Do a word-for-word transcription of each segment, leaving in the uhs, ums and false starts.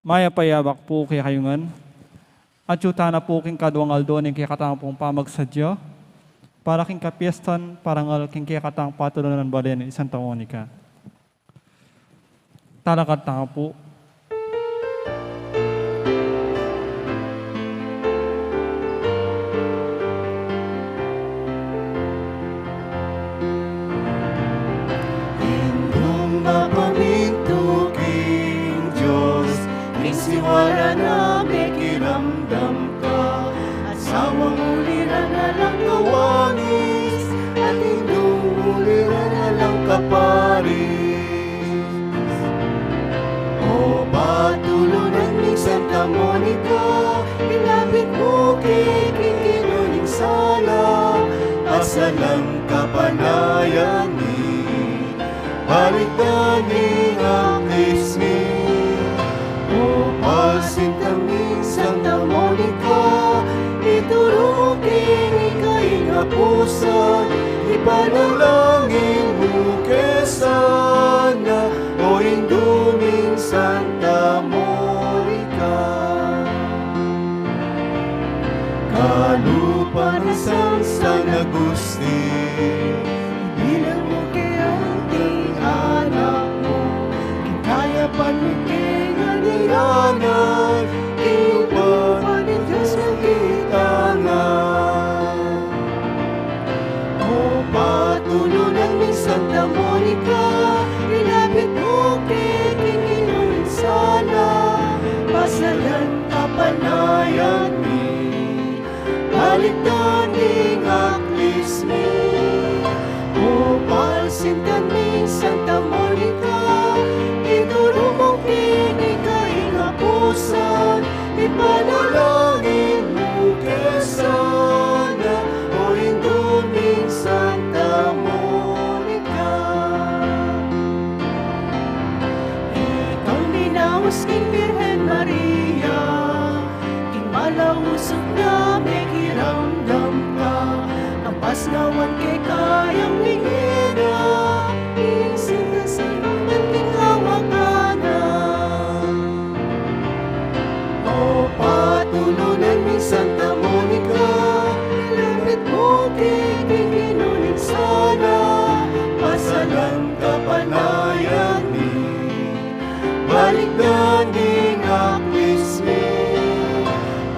Mayap a yabak pu kekayu ngan. Atyu tana pu king kaduang aldo ning kekatang pung pamagsadya, para king kapiestan parangal king kekatang patulunan balen ning Santa Monica. Talakad tamu pu. Indung mapamintu king Dios, ning siwara na mekiramdam ka, at sawang uliran alang kawangis, at indung uliran alang kaparis. O patulunan ning Santa Monica, ilapit mu ke king Ginu ing sala, pasalan kapanayan mi, balikdan ing aklis mi. O pasinta ming Santa Monica, ituru mu keni ing ika ing apusan, ipanalangin mu ke sana, o Indu ming Santa Monica. Kalupa nang San Agustin, ibilang mu ke anting anak mu, king kayapan mu ke ngan iranan, king lupa ning Dios mu ke itangan. O patulunan ning Santa Monica, ilapit mu ke king Ginu ing sala, pasalan kapanayan mi, balikdan ing aklis mi. O pasinta ming Santa Monica, ituru mu keni ing ika ing apusan, ipanalangin mu ke sana, o Indu ming Santa Monica. Ikang minaus king Birhen Maria, king malausug na mekiramdam ka, kapasnawan keka yang minggina, ing sinta sa king awakan na. O patulunan ming Santa Monica, ilapit mu ke king Ginu ing sala, pasalan kapanayan mi, balikdan ing aklis mi.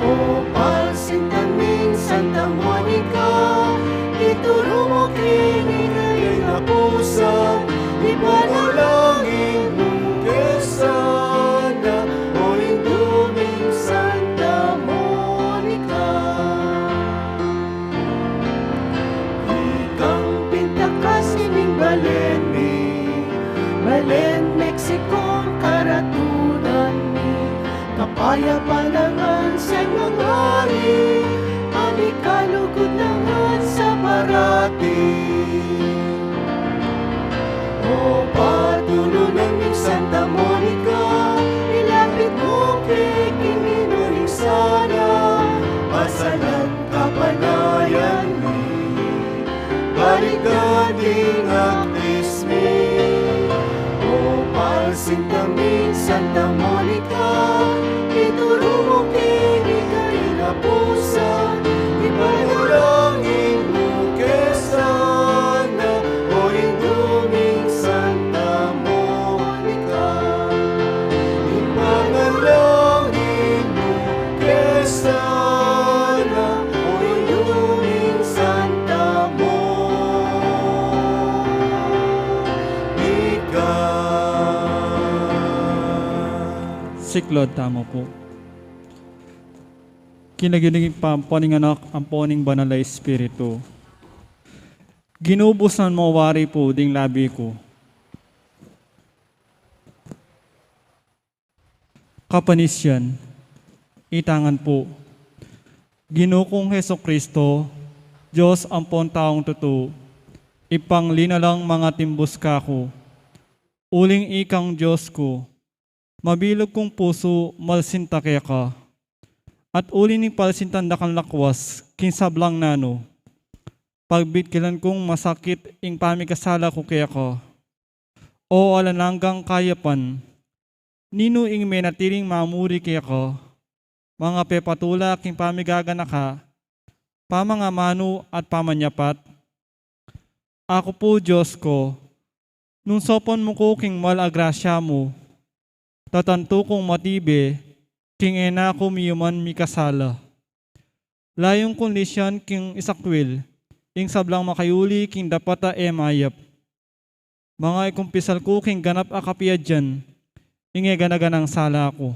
O pasinta ming Santa Monica, ituru mu keni ing ika ing apusan, ipanalangin mu ke sana, o Indu ming Santa Monica. Ikang pintakas ning balen mi, balen Mexico ing karatunan mi, kapayapan ngan seng mangari, mikalugud ngan sa parati. O patulunan ming Santa Monica, ilapit mu ke king Ginu ing sala, pasalan kapanayan mi, balikdan ing aklis mi. O pasinta ming Santa Monica, ituru mu keni ing ika ing apusan, ipanalangin mu ke sana, o Indu ming Santa Monica. Ipanalangin mu ke sana, o Indu ming Santa Monica. Siklaud tamu pu. King lagyu ning Ibpa, ampo ning Anak, ampo ning Banal a Espiritu. Ginu, busan mu wari pu ding labi ku. Kapanisian, itangan pu. Ginu kung Jesucristo, Dios ampon taung tutu, Ibpang linalang mangatimbus kaku, uling ikang Dios ku, mabilug kung pusu malsinta keka, at uli ning palsintan da kang lakwas king sablang nanu, pagbitkilan kung masakit ing pamikasala ku keka, o alang anggang kayapan, Ninu ing menatiling mamuri keka, mangapepatula king pamigaganaka, pamangamanu at pamanyapat? Aku pu, Dios ku, nung saupan mu ku king mal a grasya mu, tatantu kung matibe king e na ku miyuman mikasala. Layun kung lisian king isakwil ing sablang makayuli king dapat a e mayap. Mangakumpisal ku king ganap a kapiadyan ing e gana-ganang sala ku.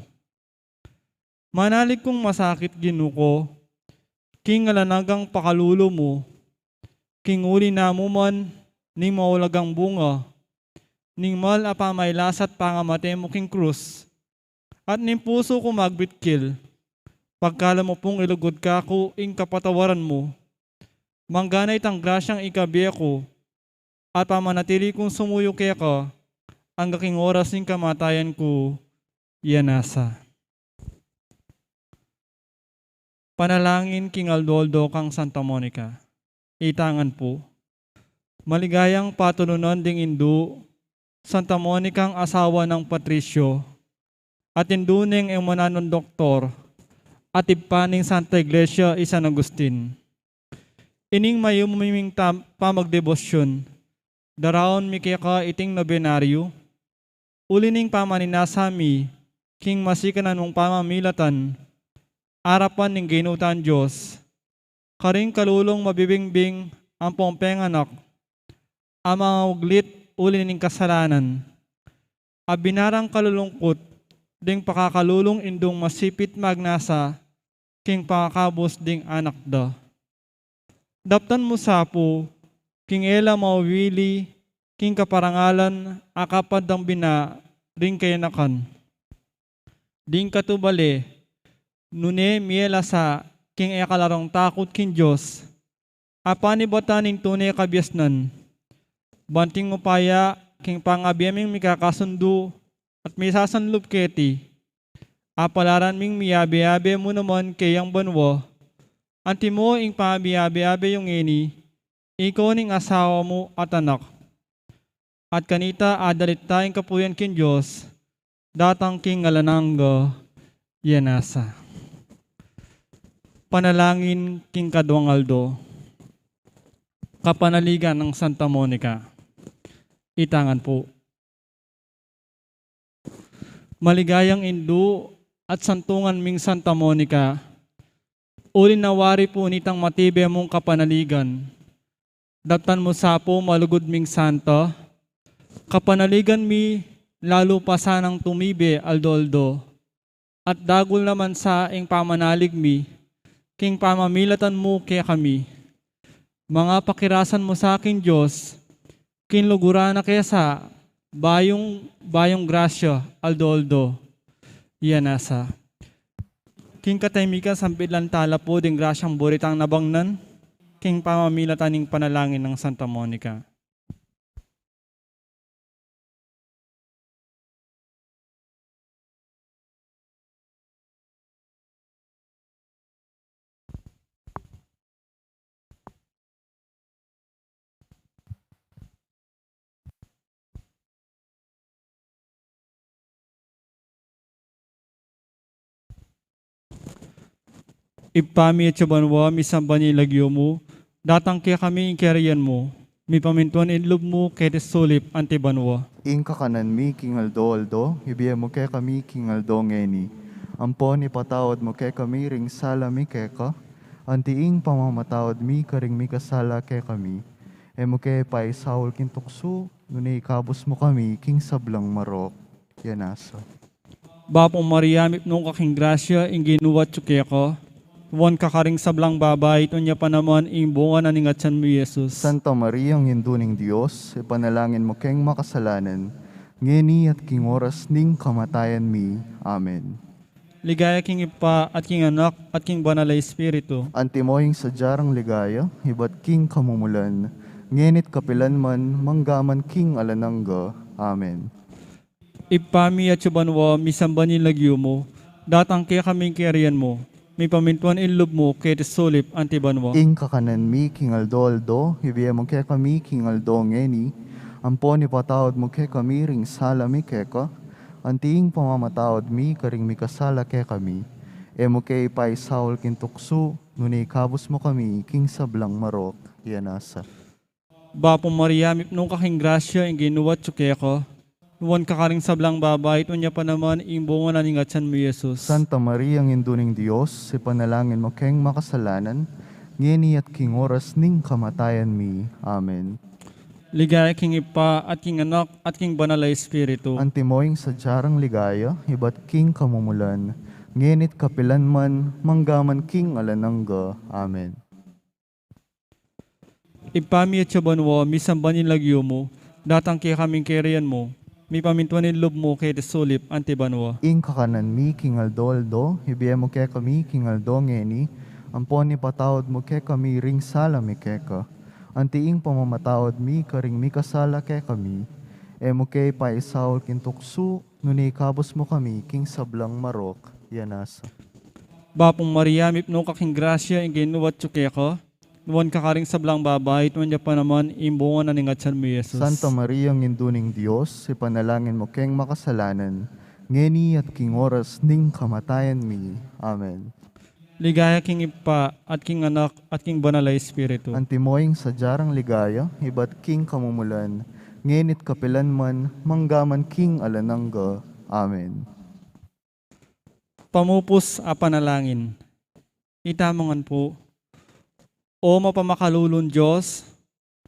Manalig kung masakit, Ginu ku, king alang anggang pakalulu mu, king uli na mu man ning maulagang bunga ning mal a pamailas at pangamate mu king krus, at ning pusu kung magbitkil, pagkalub mu pung ilugud kaku ing kapatawaran mu. Manggana itang grasyang ikabie ku at pamanatili kung sumuyu keka angga king oras ning kamatayan ku. Yan nasa. Panalangin king aldo-aldo kang Santa Monica. Itangan pu. Maligayang patulunan ding indu, Santa Monica, asawa nang Patricio, at indu ning e mananung doktor, at ibpa ning Santa Iglesia i San Agustin. Ining mayumu ming tam-, pamagdebosyun, daraun mi keka iting nobenaryu, uli ning pamaninasa mi king masikan mung pamamilatan, arapan ning Ginu tang Dios, karing kalulung mabibingbing ampong penganak, a manguglit uli ning kasalanan, a binarang kalulungkut ding pakakalulung indung masipit magnasa king pakakabus ding anak da. Daptan mu sa pu king e la mawili king kaparangalan a kapad dang bina ring kayanakan. Ding katubale, nune mie la sa king e kalarung takut king Dios, a panibatan ning tune kabiasnan. Banting mu pa ya king pangabie ming mikakasundu at misasanlub keti, a palaran ming miyabe-yabe mu naman keyang banua. Antimo ing pamiyabe-yabe yu ngeni, ikaw ning asawa mu at anak. At kanita adalit ta ing kapuyan king Dios, datang king alang angga. Yan nasa. Panalangin king kaduang aldo. Kapanaligan nang Santa Monica. Itangan pu. Maligayang indu at santungan ming Santa Monica, uli na wari pu nitang matibe mung kapanaligan, daptan mu sa pu malugud ming santa, kapanaligan mi lalu pa sanang tumibe aldo-aldo, at dagul naman sa ing pamanalig mi king pamamilatan mu kekami. Mangapakirasan mu sa king Dios, king luguran na ke sa bayung, bayung grasya aldo-aldo. Yan nasa. King katahimikan, sambilan tala pu ding grasyang buri tang nabangnan king pamamilatan ning panalangin nang Santa Monica. Ibpa mi atsu banua, misamban ya ing lagyu mu, datang kekami ing kayarian mu, mipamintuan ing lub mu keti sulip anti banua. Ing kakanan mi king aldo-aldo, ibie mu kekami king aldo ngeni. Ampon ipatawad mu kekami ring sala mi keka, anti ing pamamatawad mi karing mikasala kekami. E mu ke paisaul king tuksu, nune ikabus mu kami king sablang marok. Yan nasa. Bapu Maria, mipnu ka king grasya, ing Ginu atsu keka. Nuan ka karing sablang babai, at nuan ya pa naman ing bunga na ning atyan mu, Jesus. Santa Maria, Indu ning Dios, ipanalangin mu keng makasalanan, ngeni at king oras ning kamatayan mi. Amen. Ligaya king Ibpa, at king Anak, at king Banal a Espiritu. Antimo ing sadya rang ligaya, ibat king kamumulan, ngeni at kapilan man, mangga man king alang angga. Amen. Ibpa mi atsu banua, misamban ya ing lagyu mu, datang kekami ing kayarian mu, mipamintuan ing lub mu keti sulip anti banua. Ing kakanan mi king aldo-aldo, ibie mu kekami king aldo ngeni, ampon ipatawad mu kekami ring sala mi keka, Anti ing pamamatawad mi karing mikasala kekami. E mu ke ipaisaul king tuksu, nune ikabus mu kami king sablang marok. Iya nasa. Bapu Maria, mipnu ka king grasya, ing Ginu atyu keka. Nuan ka karing sablang babai, at nuan ya pa naman ing bunga na ning atyan mu, Jesus. Santa Maria, Indu ning Dios, ipanalangin mu keng makasalanan, ngeni at king oras ning kamatayan mi. Amen. Ligaya king Ibpa, at king Anak, at king Banal a Espiritu. Antimo ing sadya rang ligaya, ibat king kamumulan, ngeni at kapilan man, mangga man king alang angga. Amen. Ibpa mi, atsu ka banua, misamban ya ing lagyu mu, datang kekami ing kayarian mu, mipamintuan ing lub mu keti sulip anti banua. Ing kakanan mi king aldo-aldo, ibie mu kekami king aldo ngeni, ampon ipatawad mu kekami ring sala mi keka. Anti ing pamamatawad mi karing mikasala kekami. E mu ke ipaisaul king tuksu, nune ikabus mu kami king sablang marok. Iya nasa. Bapu Maria, mipnu ka king grasya, ing Ginu atyu keka. Nuan ka karing sablang babai, at nuan ya pa naman ing bunga na ning atyan mu, Jesus. Santa Maria, Indu ning Dios, ipanalangin mu keng makasalanan, ngeni at king oras ning kamatayan mi. Amen. Ligaya king Ibpa, at king Anak, at king Banal a Espiritu. Antimo ing sadya rang ligaya, ibat king kamumulan, ngeni at kapilan man, mangga man king alang angga. Amen. Pamupus a panalangin. Itamu ngan pu. O mapamakalulung Dios,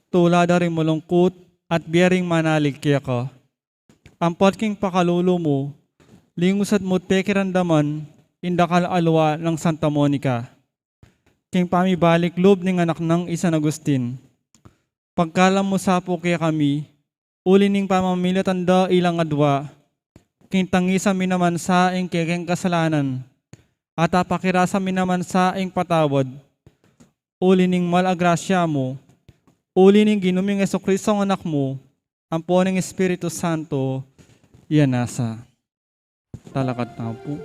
tula da ring malungkut at bie ring manalig keka. Ampat king pakalulu mu, lingusan mu't pekiramdaman ing dakal a lua nang Santa Monica king pamibalik lub ning anak nang i San Agustin. Pagkalam mu sa pu kekami, uli ning pamamilatan da ilang adua, king tangisan mi naman sa ing kekeng kasalanan, at apakirasan mi naman sa ing patawad, uli ning mal a grasya mu, uli ning Ginu ming Jesucristo a Anak mu, ampo ning Espiritu Santo, iya nasa. Talakad tamu pu.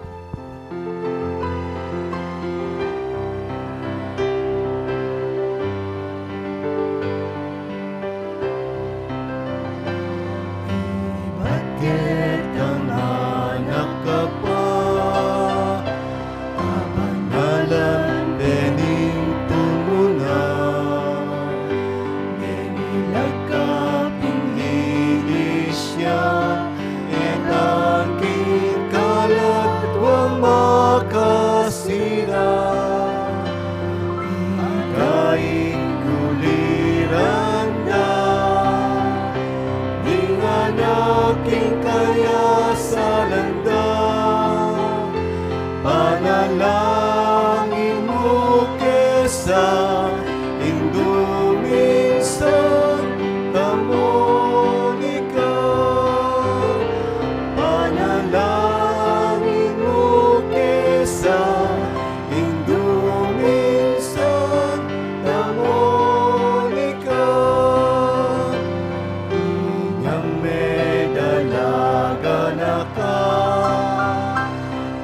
Ibat ketang anak ka pa, abanalan benintun mu na, menilakap ing lilis ya, e na king kaladwang makasira. Ika ing guliran da, ning anak ing kayasalan da. Panalangin mu kesa, Indu ming Santa Monica. Panalangin mu kesa, Indu ming Santa Monica. Inyang medalagan na ka,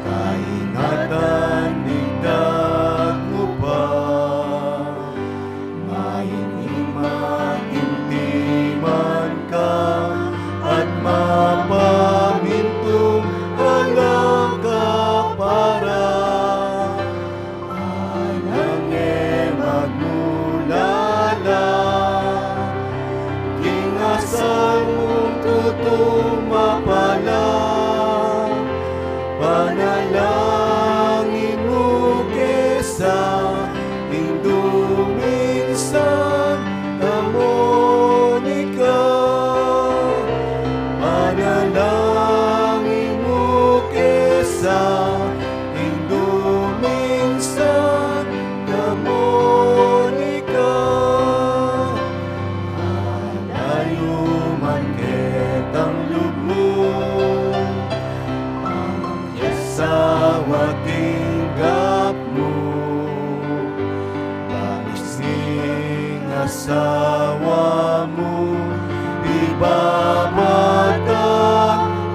kaingatan, ligtas mu pa. Mahinang matimtiman ka, at mapamintum alang kapara. Alang e magmulala, king asal mung tutung mapala. Panalangin mu kesa, Indu ming Santa Monica. Panalangin mu kesa, Indu ming Santa Monica. Alayu man ketang lub mu, asawa tinggap mu. Bangis ning asawa mu, ibabata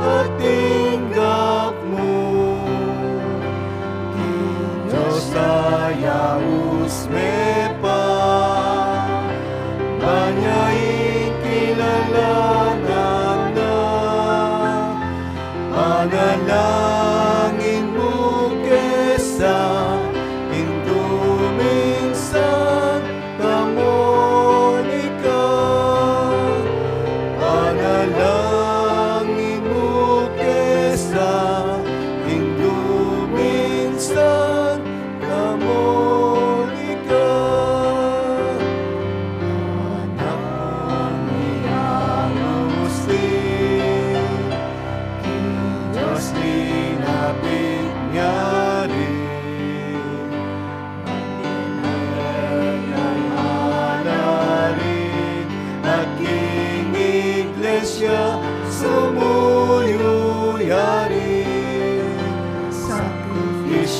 at tinggap mu. King Dios a yaus me pa, banya ing kilalanan na.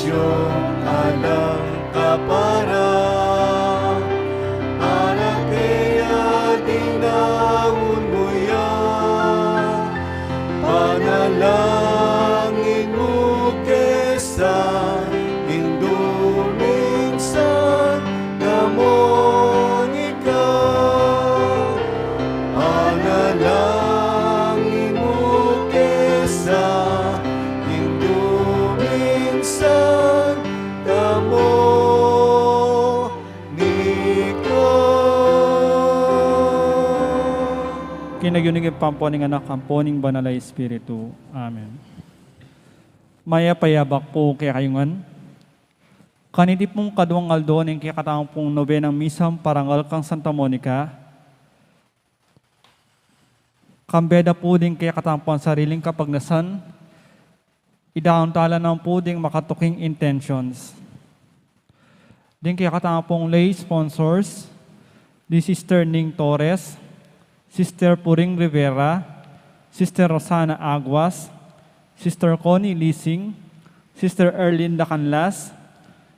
Alang kapara, para kaya dinaun mu ya, panalangin mu kesa, Indu minsan damon ika, panalangin mu kesa, Indu minsan damon ika. King lagyu ning Ibpa, ampo ning Anak, ampo ning Banal a Espiritu. Amen. Mayap a yabak pu kekayu ngan. Kaniti pung kaduang aldo ning kekatamung nobenang misang parangal kang Santa Monica, kambe da pu ding kekatamung sariling kapagnasan, idaun tala naman pu ding makatuking intentions. Ding kekatamung lay sponsors, di Sister Ning Torres, Sister Puring Rivera, Sister Rosana Aguas, Sister Connie Lising, Sister Erlinda Canlas,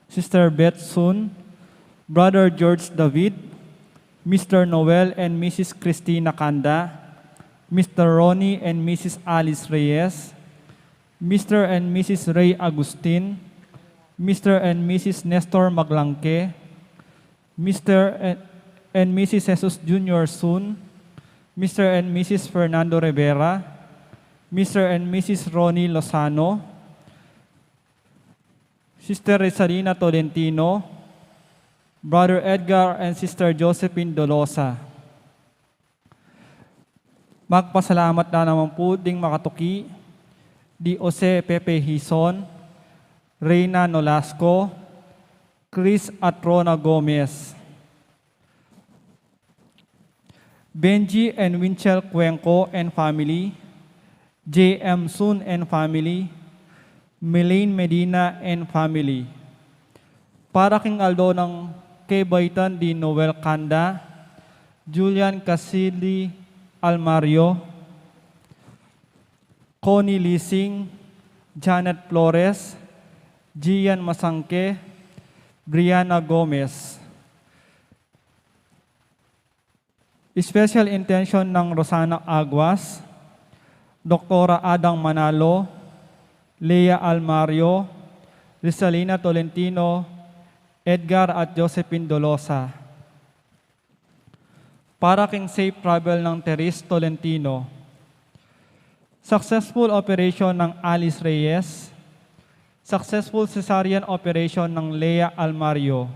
Sister Beth Sun, Brother George David, Mister Noel and Missus Christina Canda, Mister Ronnie and Missus Alice Reyes, Mister and Missus Ray Agustin, Mister and Missus Nestor Maglangke, Mister and, and Missus Jesus Junior Sun, Mister and Missus Fernando Rivera, Mister and Missus Ronnie Lozano, Sister Rizalina Tolentino, Brother Edgar and Sister Josephine Dolosa. Magpasalamat da naman pu ding makatuki, di Jose Pepe Hizon, Reina Nolasco, Chris at Rona Gomez, Benji and Winchell Cuenco and family, J M Sun and family, Melaine Medina and family. Para king aldo nang kebaitan di Noel Canda, Julian Casilli Almario, Connie Lising, Janet Flores, Gian Masangke, Brianna Gomez. Special intention nang Rosana Aguas, Doktora Adang Manalo, Lea Almario, Rizalina Tolentino, Edgar at Josephine Dolosa. Para king safe travel nang Teres Tolentino. Successful operation nang Alice Reyes. Successful cesarean operation nang Lea Almario.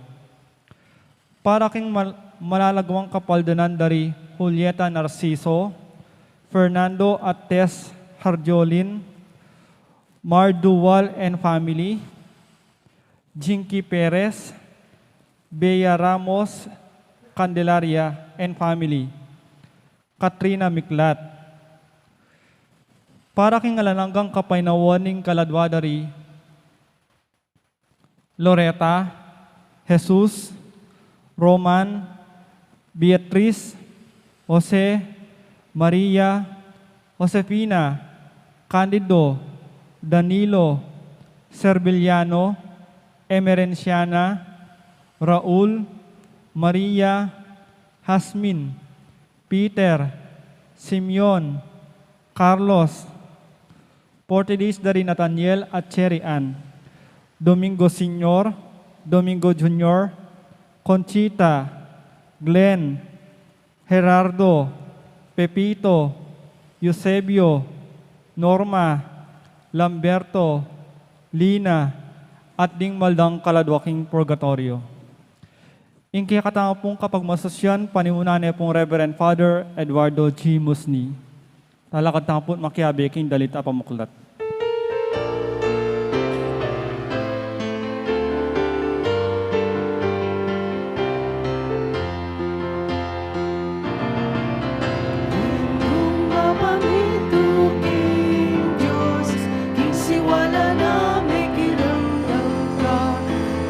Para king mal-, malalaguang kapaldanan dari Julieta Narciso, Fernando at Tess Harjolin, Mar Duval and family, Jinky Perez, Bea Ramos, Candelaria and family, Katrina Miklat. Para king alang anggang kapaynawan ning kaladwa dari Loreta, Jesus, Roman, Beatriz, Jose, Maria, Josefina, Candido, Danilo, Serviliano, Emerenciana, Raul, Maria, Jasmine, Peter, Simeon, Carlos, forty days dari Nathaniel at Cherry Ann, Domingo Senior, Domingo Junior, Conchita, Glenn, Gerardo, Pepito, Eusebio, Norma, Lamberto, Lina, at ding mal dang kaladwa king purgatoryo. Ing kekatamu pung kapagmasusyan, panimunan ne pung Reverend Father Eduardo G. Musni. Talakad tamu pu't makiabe king dalit a pamuklat. Nung mapamitu king Dios, king siwala na mekilala ka,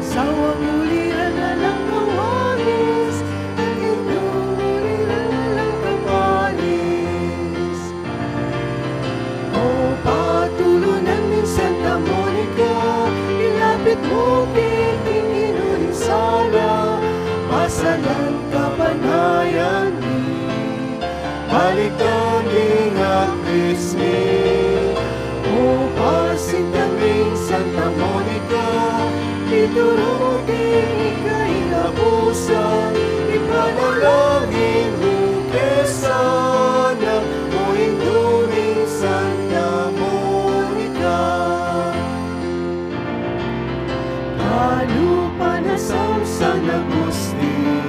sawang uliran na lang kawalis, at ing uliran na lang kapalis. O Pati Bukit king Ginu ning sala, pasalan kapanayan mi. Balikdan ding aklis mi, o pasintan ming Santa Monica, ituru mu keni ing kapusan, ipanalangin mu ke sana, o Indu ming Santa Monica. Kalupa na sang San Agustin,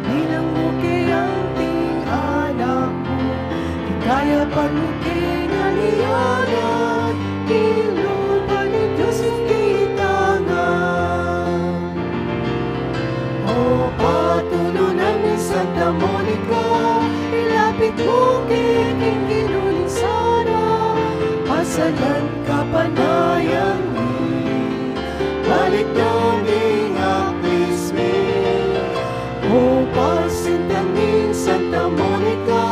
ibilang mu ke anting anak mu, king kayapan mu ke ngan iyadat, king lupa ning Dios ing kaitangan. O patulunan ming Santa Monica, ilapit mu ke king Ginu ning sala, pasalan kapanayan mi. Balikdan ding aklis mi, o pasintan ming Santa Monica,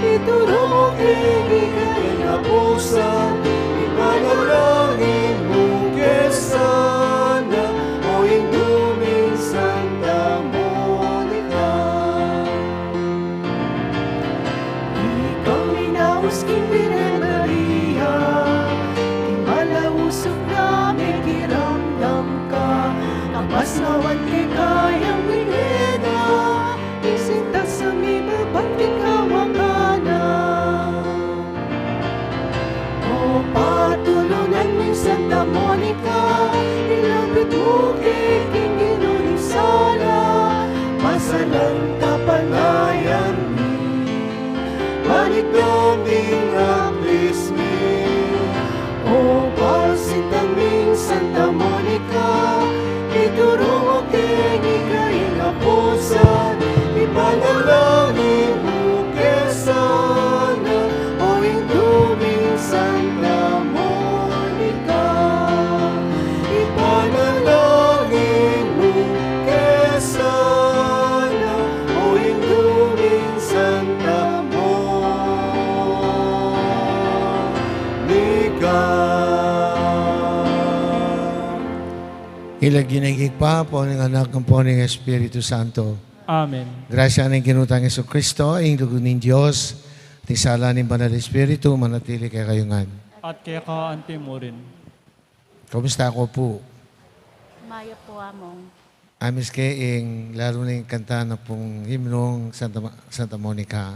ituru mu keni ing kapusan, ipanalangin mu ke sana, o Indu ming Santa Monica. Ikaw minaus king Birhen Maria, king malausug na mekiramdam ka, agpasnawan keka yang binye na, ing sintas a mibabat king kawakanan. O patulunan ming Santa Monica, ilapit mu ke king Ginu ning sala, pasalan kapanayan mi. Balikdan ding aklis mi, o pasintan ming Santa Monica, ituru mu keni ing kapusan, ipanalangin mu ke sana, o Indu ming Santa Monica, ipanalangin mu ke sana, o Indu ming Santa Monica. King lagyu ning Ibpa, ampo ning Anak, ampo ning Espiritu Santo. Amen. Grasya ning Ginu tang Jesucristo, ing lugud ning Dios, at ing sala ning Banal Espiritu, manatili kekayu ngan. At keka anti mu rin. Kumusta ko pu? Mayap pu, Among. Amiske ing lalu ning kanta na pung himnong Santa Ma-, Santa Monica.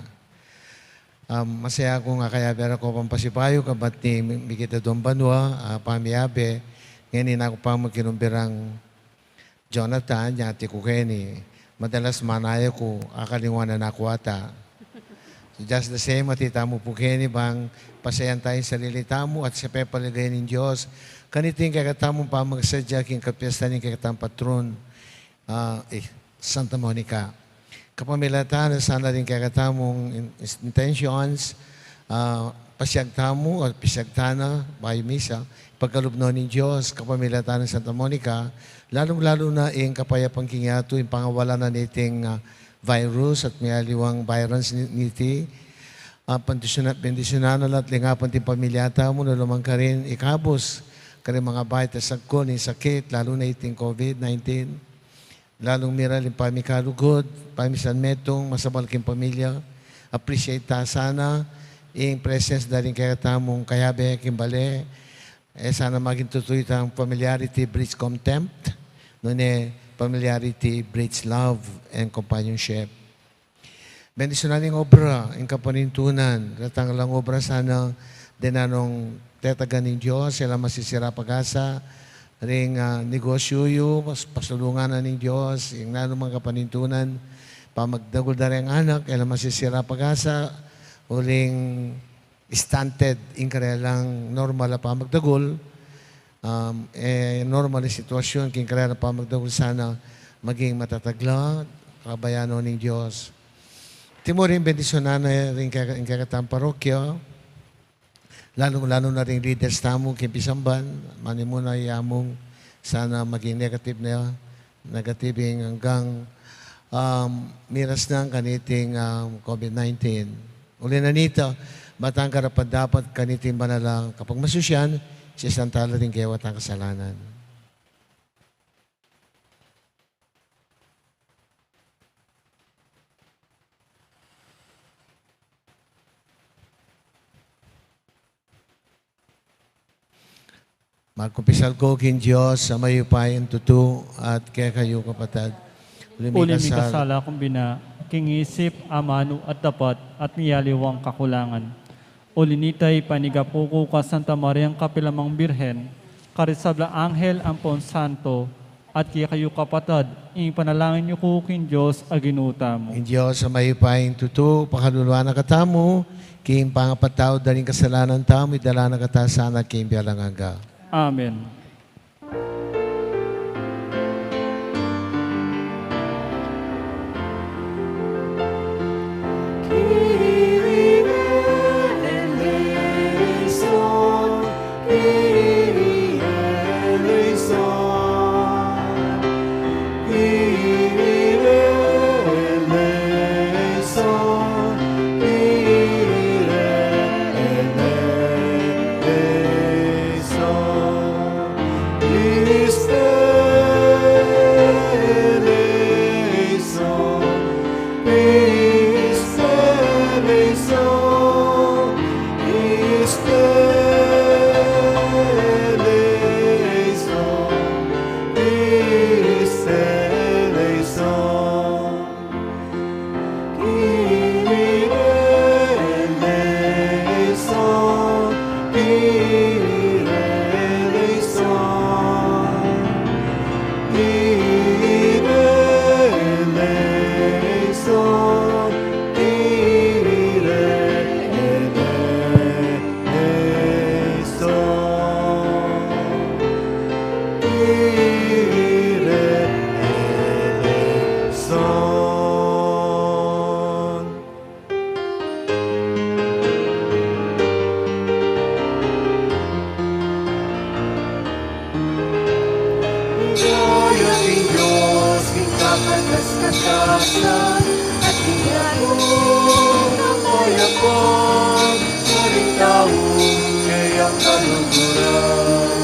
Um, masaya kung akayabera ko pang pasibayu, kabat ni Mikit Adong Banua, ah, pamiyabe, ngeni naku pa mu kinumberang Jonathan, nya ati ku keni, madalas manaya ku, akalingwan na ku ata. So just the same, ati tamu pu keni bang pasayan taya ing sarili tamu at sa pepaligayan ning Dios kaniting kekatamung pamagsadya king kapiestan ning kekatang patron, ah, eh, Santa Monica. Kapamilatan na sana ring kekatamung in-, intentions, ah, pasiag tamu at pasiag tana bayu misa, pagkalub no ning Dios, kapamilatan na Santa Monica, lalung-lalu na ing kapayapan king yatu, ing pangawalan na niting, ah, virus at miyaliwang variants ni-, niti, ah, bendisyuna-, bendisyunan na la at lingapan ting pamilya tamu, nanu man karin ikabus karing mangabait a sagkul ning sakit, lalu na iting COVID nineteen. Lalung miral ing pamikalugud, pamisanmetung, masabal king pamilya. Appreciate ta sana ing presence da ring kekatamung kayabe king bale. E sana maging tutu itang familiarity breeds contempt, nune familiarity breeds love and companionship. Bendisyunan ing obra, ing kapanintunan, datang lang obra sana, den nanung tetagan ning Dios, e la masisira pag-asa, ring, ah, negosyu yu, pas-, pasulungan na ning Dios, ing nanumang kapanintunan, pamagdagul da reng anak, e la masisira pag-asa, uling stunted ing karelang normal a pamagdagul, um, e, normal a sitwasyun king karelang pamagdagul sana maging matatag la, kabayan no ning Dios. Iti mu ring bendisyunan na ring keka-, ing kekatang parokya, lalu, lalu na ring leaders tamu king pisamban, manimuna ya mung sana maging negative na, negative ing anggang, um, miras na kaniting, um, COVID nineteen. Uli na nita, batang karapat-dapat kaniting banal a kapagmasusyan, sisantala ring kayawatan kasalanan. Magkumpisal ku king Dios a mayupayang tutu, at kekayu kapatad. Uli mi kasala ku bina, king isip, amanu at dapat, at king aliwang kakulangan. Uli nita, ipanyawad ku keka Santa Mariang kapilan man Birhen, karing sablang anghel ampon santo, at kekayu kapatad, ing panalangin yu ku king Dios a Ginu tamu. Ing Dios a mayupayang tutu, pakalulu na katamu, king pangapatawad da ring kasalanan tamu, idala na kata sana king bie alang angga. Amen. Ligaya king Dios king kakatakasan, at king anak na kapayapan, karing taung keyang kaluguran.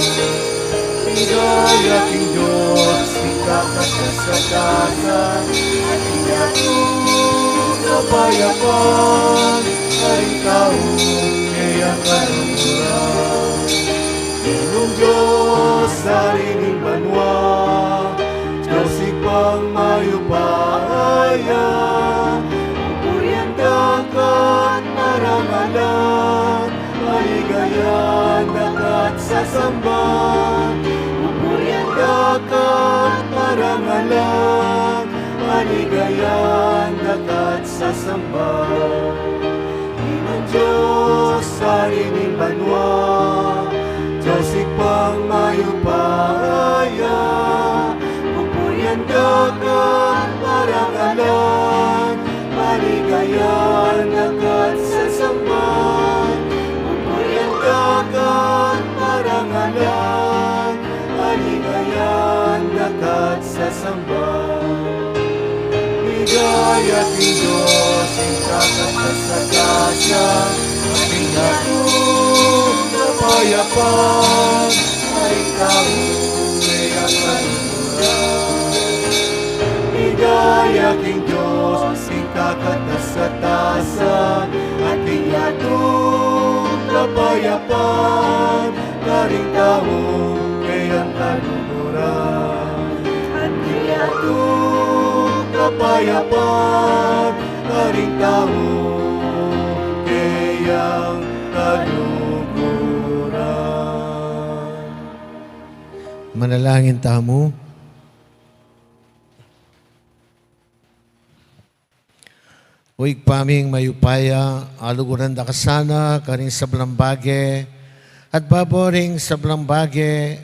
Ligaya king Dios king kakatakasan, at king anak na kapayapan, karing taung keyang kaluguran. Ginung Dios, Ari ning banua, Dios Ibpang mayupaya, pupurian da ka at parangalan, paligayan da ka at sasamban. Pupurian da ka at parangalan, paligayan da ka at sasamban. Ginung Dios, Ari ning banua, Dios Ibpang mayupaya, pupurian da ka at parangalan, paligayan da ka at sasamban. Pupurian da ka at parangalan, paligayan da ka at sasamban. Ligaya king Dios king kakatakasan, at king anak na kapayapan, karing taung keyang kaluguran. Ligaya king Dios king kakatakasan, at king anak na kapayapan, karing taung keyang kaluguran. At king anak na kapayapan, karing taung keyang kaluguran. Manalangin tamu. O Ibpa ming mayupaya, aluguran da ka sana karing sablang bage, at babo ring sablang bage,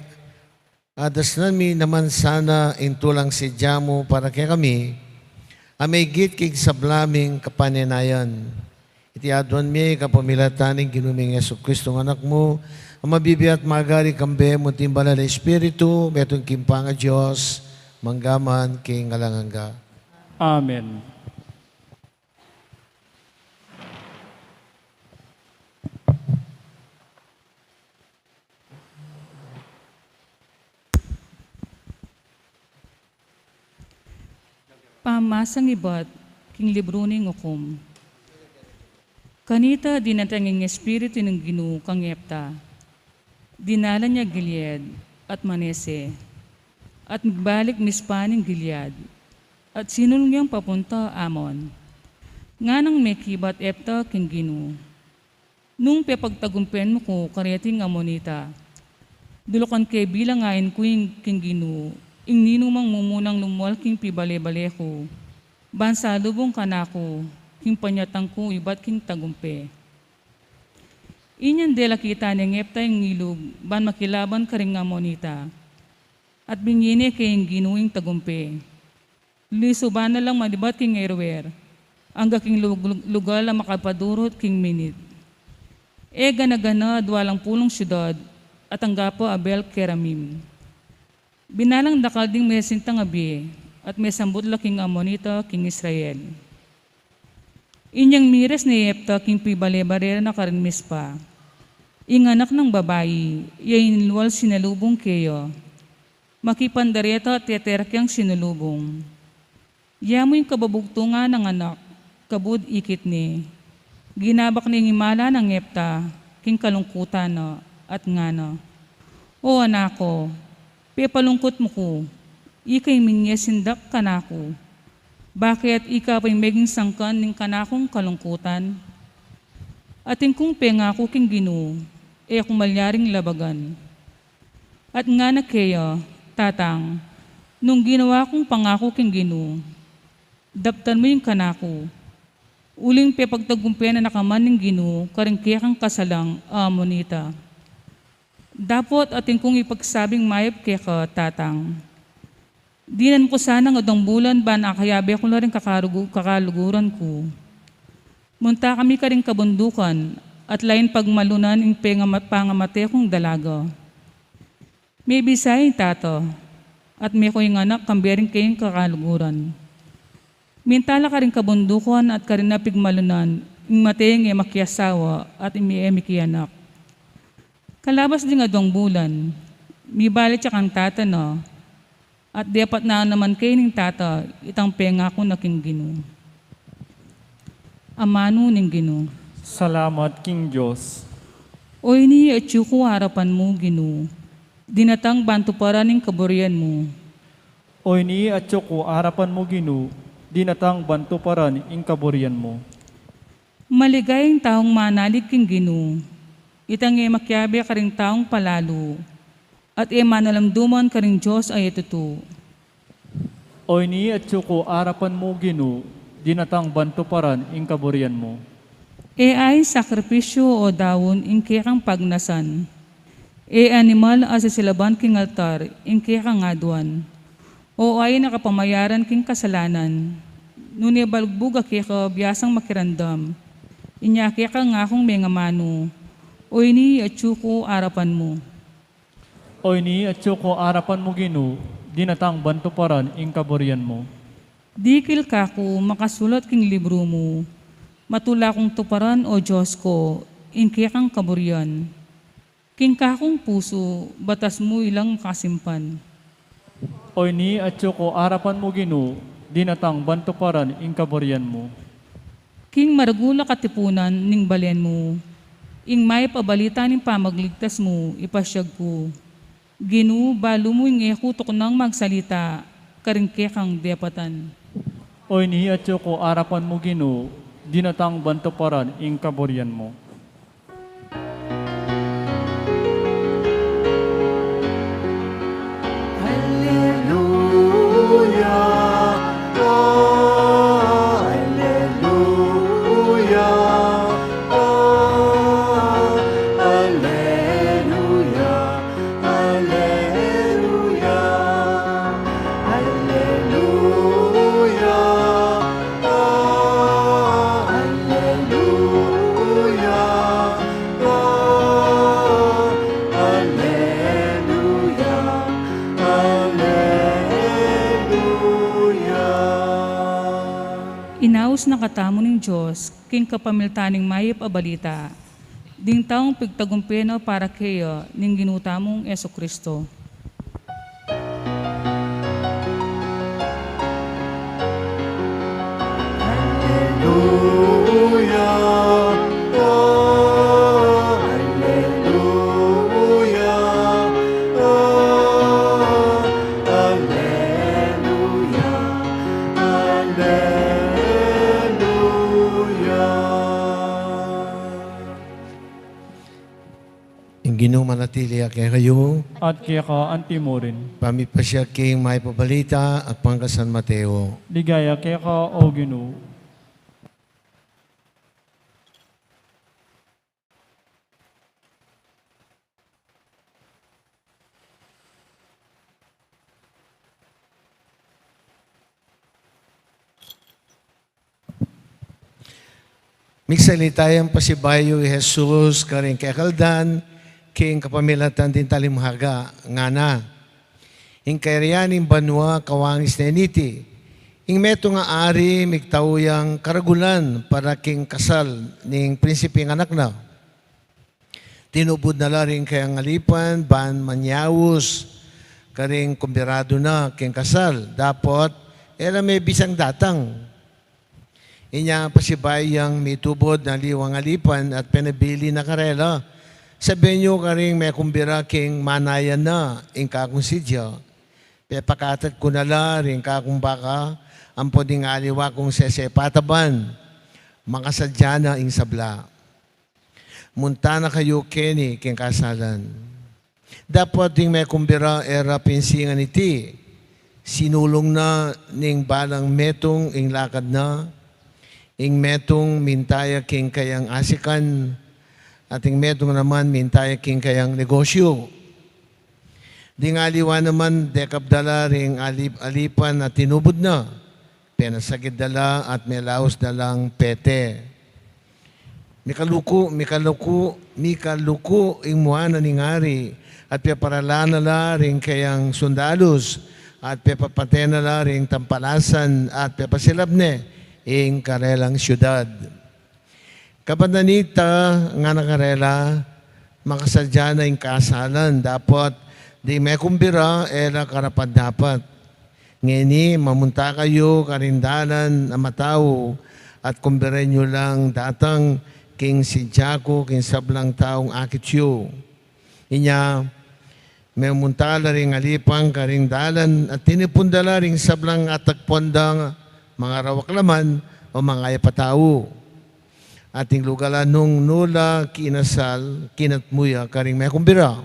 at dasnan mi naman sana ing tulang sadya mu para kekami, a maigit king sabla ming kapanenayan. Iti aduan mi kapamilatan ning Ginu ming Jesucristo a Anak mu, a mabibie at magari kambe mu ning Banal a Espiritu, metung king panga Dios, mangga man king alang angga. Amen. Pamamasang ibat king libru ning Ukum. Kanita dinating ing Espiritu ning Ginu kang Jepta. Dinalan ya Gilead at Manese, at migbalik Mizpa ning Gilead, at sinulung yang papunta Ammon. Nganang mekibat Jefta king Ginu, "Nung pepagtagumpen mu ku kareting Ammonita, dulukan ke bilang ain ku ing king Ginu ing ninumang mumunang lumual king pibale-bale ku, ban salubung kanaku king panyatang ku ibat king tagumpe." Inyang dela kita neng Jefta ing ilug ban makilaban karing Ammonita, at binye ne king Ginu ing tagumpe. Lisuban na lang manibat king Aroer, angga king lug-, lug-, lugal a makapadurut king Minnit. E gana-gana, adwa lang pulung siudad, at angga pa Abel-Keramim. Binalang dakal ding mesintang a bie, at mesambut la king Ammonita king Israel. Inyang miras ne i Jefta king pibale-bale na karin Mizpa, ing anak nang babai ya ing lual sinalubung keya. Makipandareta at teterak yang sinalubung. Yamu ing kabubugtungan nang anak, kabud ikit ne. Ginabak ne ing imala nang Jefta king kalungkutan na, at ngana, "O anak ku, pepalungkut mu ku, ika ing minye sindak kanaku. Bakit ika pa ing meging sangkan ning kanakung kalungkutan?" Atin kung pengaku king Ginu, e ku malyaring labagan. At ngana keya, "Tatang, nung ginawa kung pangaku king Ginu, daptan mu ing kanaku, uling pepagtagumpen na ka man ning Ginu karing kekang kasalang a Ammonita. Dapot atin kung ipagsabing mayap keka, tatang. Dinan mu ku sanang adwang bulan ban akayabe ku la ring kakalugu-, kakaluguran ku. Munta kami karing kabundukan, at lain pagmalunan ing pengama-, pangamate kung dalaga." Mebisa ing tata, at meko ing anak kambe ring kayang kakaluguran. Minta la karing kabundukan at karin a pigmalunan, ing mate ing e makiasawa at ing e mikianak. Kalabas ding adwang bulan, mibalik ya kang tata na, at depat na naman keni ning tata itang pengaku na king Ginu. Amanu ning Ginu. Salamat king Dios. Oyni atyu ku arapan mu, Ginu, dinatang ban tuparan ing kaburian mu. Oyni atyu ku arapan mu, Ginu, dinatang ban tuparan ing kaburian mu. Maligaya ing taung manalig king Ginu, itang e makiabe karing taung palalu, at e manalamduman karing Dios a e tutu. Oyni atyu ku arapan mu, Ginu, dinatang ban tuparan ing kaburian mu. E ain sakripisyu o daun ing kekang pagnasan, e animal a sisilaban king altar ing kekang aduan, o ain a kapamayaran king kasalanan. Nune balugbug a keka biasang makiramdam, inya keka ngakung mengamanu, oyni atyu ku arapan mu. Oyni atyu ku arapan mu, Ginu, dinatang ban tuparan ing kaburian mu. Dikil kaku makasulat king libru mu, matula kung tuparan, O Dios ku, ing kekang kaburian. King kakung pusu, batas mu ilang makasimpan. Oyni atyu ku arapan mu, Ginu, dinatang ban tuparan ing kaburian mu. King maragul a katipunan ning balen mu, ing mayap a balita ning pamagligtas mu ipasyag ku. Ginu, balu mu ing e ku tuknang magsalita karing kekang depatan. Oyni atyu ku arapan mu, Ginu, dinatang ban tuparan ing kaburian mu. Alleluia, alleluia, alleluia, alleluia, alleluia, alleluia. Alleluia, alleluia. Inaus na katamu ning Dios king kapamilatan ning mayap a balita, ding taung pigtagumpe na para keya ning Ginu tamung Jesucristo. Alleluia, alleluia. Tili ya kekayu. At keka antimurin. Pamipasya king Mayap a Balita agpang kang San Mateo. Ligaya keka, O Ginu. Migsalita yang pasibayu i Jesus karing kekaldan king kapamilatan ding talimhaga, ngana: Ing kayarian ning banua kawangis ne niti. Ing metung a ari migtau yang karagulan para king kasal ning prinsiping anak na. Tinubud na la ring kayang alipan ban manyaus karing kumbiradu na king kasal, dapot e la mebisang datang. Inya pasibayu yang mitubud na liwang alipan at penabili na karela: Sabian yu karing mekumbira king manayan na ing kakung sidya: Pepakatat ku na la ring kakung baka ampon ing aliwa kung sese pataban. Makasadya na ing sabla. Munta na kayu keni king kasalan. Dapot ding mekumbira e ra pinsingan iti. Sinulung na ning balang metung ing lakad na. Ing metung minta ya king kayang asikan, at ing metung naman minta ya king kayang negosyu. Ding aliwa naman dekap da la ring alip-, alipan at tinubud na. Penasagid da la at melaus da lang pete. Mikaluku, mikaluku, mikaluku ing mua na ning ari, at peparala na la ring kayang sundalus, at pepapate na la ring tampalasan, at pepasilap ne ing karelang siudad. Kapatad na nita, ngana karela: Makasadya na ing kasalan, dapot ding mekumbira e la karapat-dapat. Ngeni mamunta kayu karing dalan a matau, at kumbiran yu lang datang king sidya ku king sablang taung akit yu. Inya memunta la ring alipan karing dalan at tinipun da la ring sablang atagpuan dang mangarawak laman o mangayap a tau. At ing lugal a nung nu la kinasal, kinatmu ya karing mekumbira.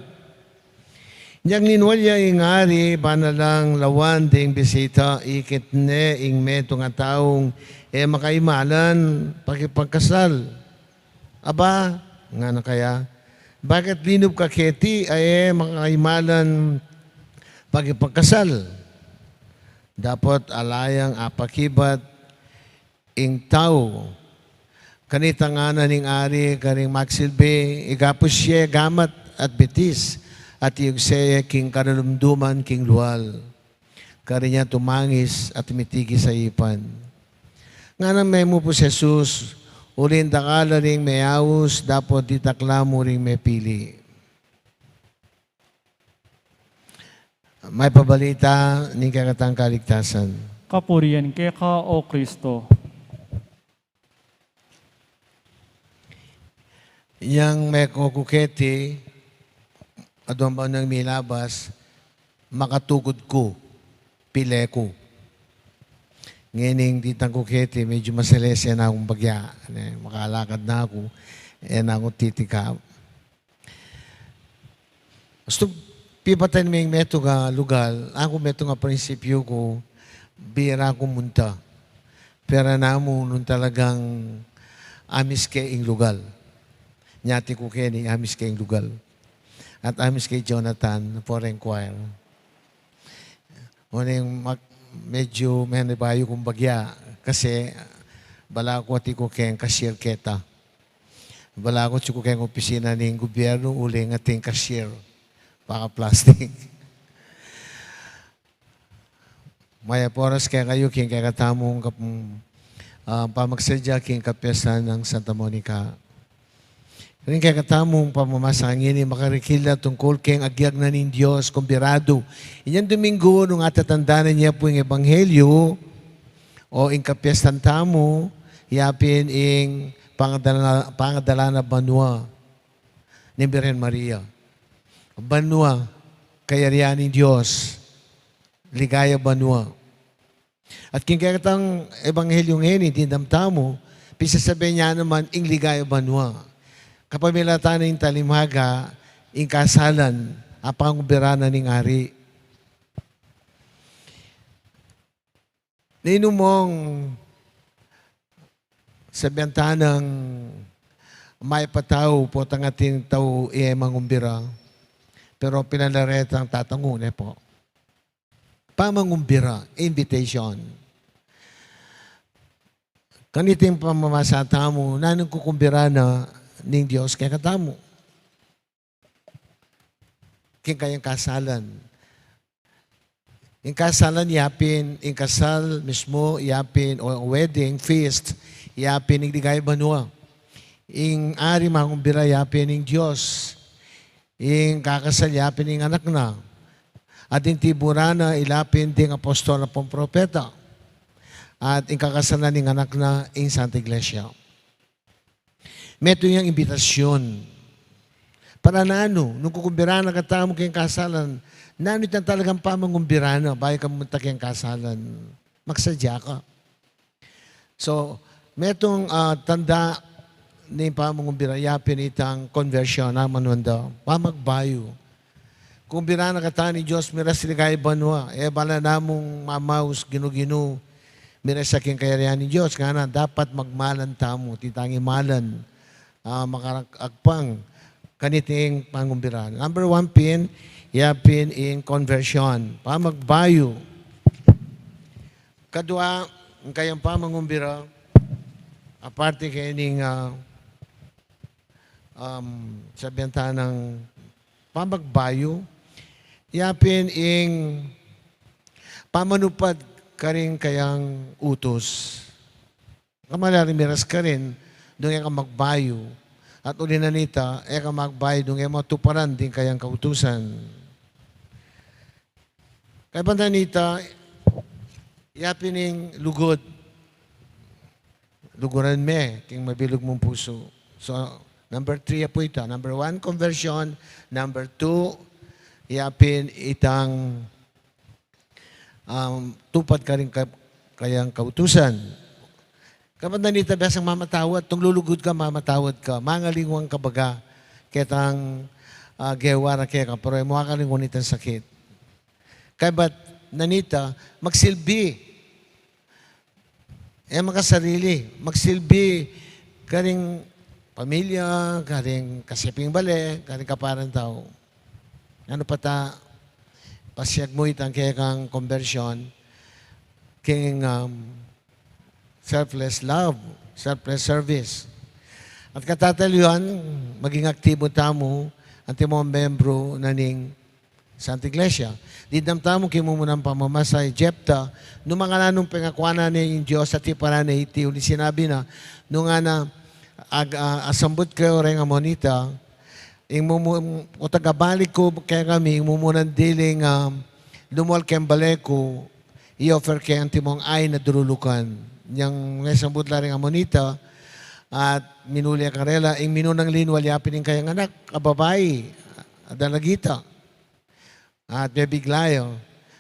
Inyang linwal ya ing ari, bana lang lawan ding bisita, ikit ne ing metung a taung e makaimalan pakipagkasal. Aba, ngana kaya, bakit linub ka keti a e makaimalan pakipagkasal? Dapot ala yang apakibat ing tau. Kanita ngana ning ari karing magsilbi: Igapus ye gamat at bitis, at iyugse ye king karalumduman king lual. Karinya tumangis at mitigis a ipan. Ngana mepus Jesus: Uling dakal la ring meyaus, dapot ditak la mu ring mepili. Mayap a Balita ning kekatang kaligtasan. Kapurian keka, O Kristo. Yang meko ku keti, aduang banua nang milabas, makatukod ku, pile ku. Ngening ditang ku keti, medyu masalese na kung bagya, ne, makalakad na ku, e na ku titikab. Bastu pipatan me ing metung a lugal, aku metung a prinsipyu ku, bira ku munta. Pero namu nung talagang amis ke ing lugal. Nyati ku keni, amis ke ing lugal. At amis ke Jonathan, foreign choir. Ngening mag-, medyu menibayu kung bagya, kasi balaku atiu ku keng cashier keta. Balaku atiu ku keng opisina ning gubyernu uling ating cashier, paka-plastic. Mayap a oras kekayu king kekatamung kap-, ah, pamagsadya king kapiestan nang Santa Monica. King kekatamung pamamasa ngeni, makarikil la tungkul king agyag na ning Dios, kumbiradu. Inyang Dominggu, nung atatandanan ya pu ing ebanghelyu, o ing kapiestan tamu, yapin ing pangadala-, pangadala na banua ning Birhen Maria. Banua, kayarian ning Dios, ligaya banua. At king kekatang ebanghelyu ngeni, dimdam tamu, pisasabi na naman ing ligaya banua. Kapamilatan ning talimhaga, ing kasalan a pangumbira na ning Ari. Ninu mong sabian ta nang mayap a tau potang atin tau e mangumbira, pero pinalaretang tatangu ne po. Pamangumbira, invitation. Kaniting pamamasa tamu, nanung kukumbira na ning Dios kekatamu? King kayang kasalan. Ing kasalan yapin, ing kasal mismu yapin, o wedding feast yapin ing ligaya banua. Ing Ari mangumbira yapin ing Dios. Ing kakasal yapin ing Anak na. At ing tiburan na ilapin ding apostol ampong propeta. At ing kakasalan ning Anak na ing Santa Iglesia. Metung yang imbitasyun. Para nanu, nung kukumbira na katamu keng kasalan, nanu itang talagang pamangumbira na, bayu ka munta keng kasalan? Magsadya ka. So, metung, ah, tanda ning pamangumbira, yapin itang conversion, a manuan da, pamagbayu. Kumbira na katamu ning Dios, miras ligaya banua, e bala namung mamaus ginu-ginu, miras ya king kayarian ning Dios, ngana dapat magmalan tamu, atin tang imalan, ah, makarakpang kaniting pangumbira. Number one pin, yapin ing conversion, pamagbayu. Kadua, ing kayang pamangumbira, aparte kening, ah, um, sabian ta nang pamagbayu, yapin ing pamanupad karing kayang utus. Kamalaring miras karin, nung e ka magbayu, at uli na nita, e ka magbayu, nung e matuparan ding kayang kautusan. Kaybat na nita, yapin ing lugud. Luguran me king mabilug mung pusu. So, number three ya pu ita. Number one, conversion. Number two, yapin itang, um, tupad karing ka-, kayang kautusan. Kaybat na nita, biasang mamatawad, nung lulugud ka, mamatawad ka, mangalingwang ka baga ketang, ah, gewa ra keka, pero e mu akalingwan itang sakit. Kaybat na nita, magsilbi. E makasarili, magsilbi karing pamilya, karing kasiping bale, karing kaparan tau. Nanu pa ta, pasiag mu itang kekang conversion, king, um, selfless love, selfless service. At katataliwan, maging aktibo tamu, antimong membru na ning Santa Iglesia. Dimdam tamu king mumunang pamamasa i Jepta, nung makananu ing pengakuan na ning Dios, at tiparan na iti, uli sinabi na, nung ngana, ag-, a-, asambut kayu reng Amonita, ing mumu-, o tagabalik ku kekami, ing mumunang diling, ah, lumual keng bale ku, i-offer ke antimong ain a dululukan. Inyang mesambut la ring Amonita, at minuli ya karela, ing minunang linual yapin ing kayang anak a babai, a dalagita. At mebigla ya,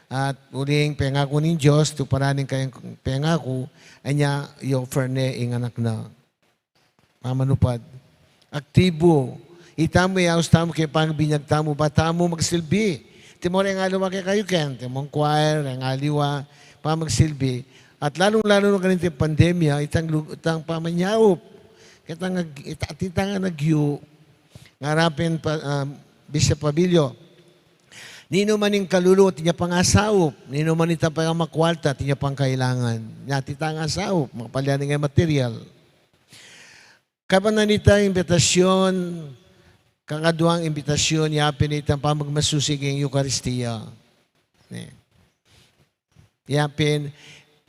at uling pengaku ning Dios, tuparan ing kayang pengaku, anya i-offer ne ing anak na. Mamanupad. Aktibo. Itamu, yaus tamu keng pangbinyag tamu, ba tamu magsilbi. Antimong reng aliwa kekayu ken, antimong choir, reng aliwa, pamagsilbi. At lalung-lalu na kaniting pandemya, itang lu-, itang pamanyaup. Ketang ag-, ita-, itang agyu, ngara pin pa, um, Bishop Pabillo. Ninu man ing kalulu, atin ya pang asaup. Ninu man itang pamakualta, atin ya pang kailangan. Nya, atin tang asaup, makapalyaning e material. Kaybat na nita, imbitasyon, kakaduang imbitasyon, yapin itang pamagmasusi king Eukaristia. Ne. Yapin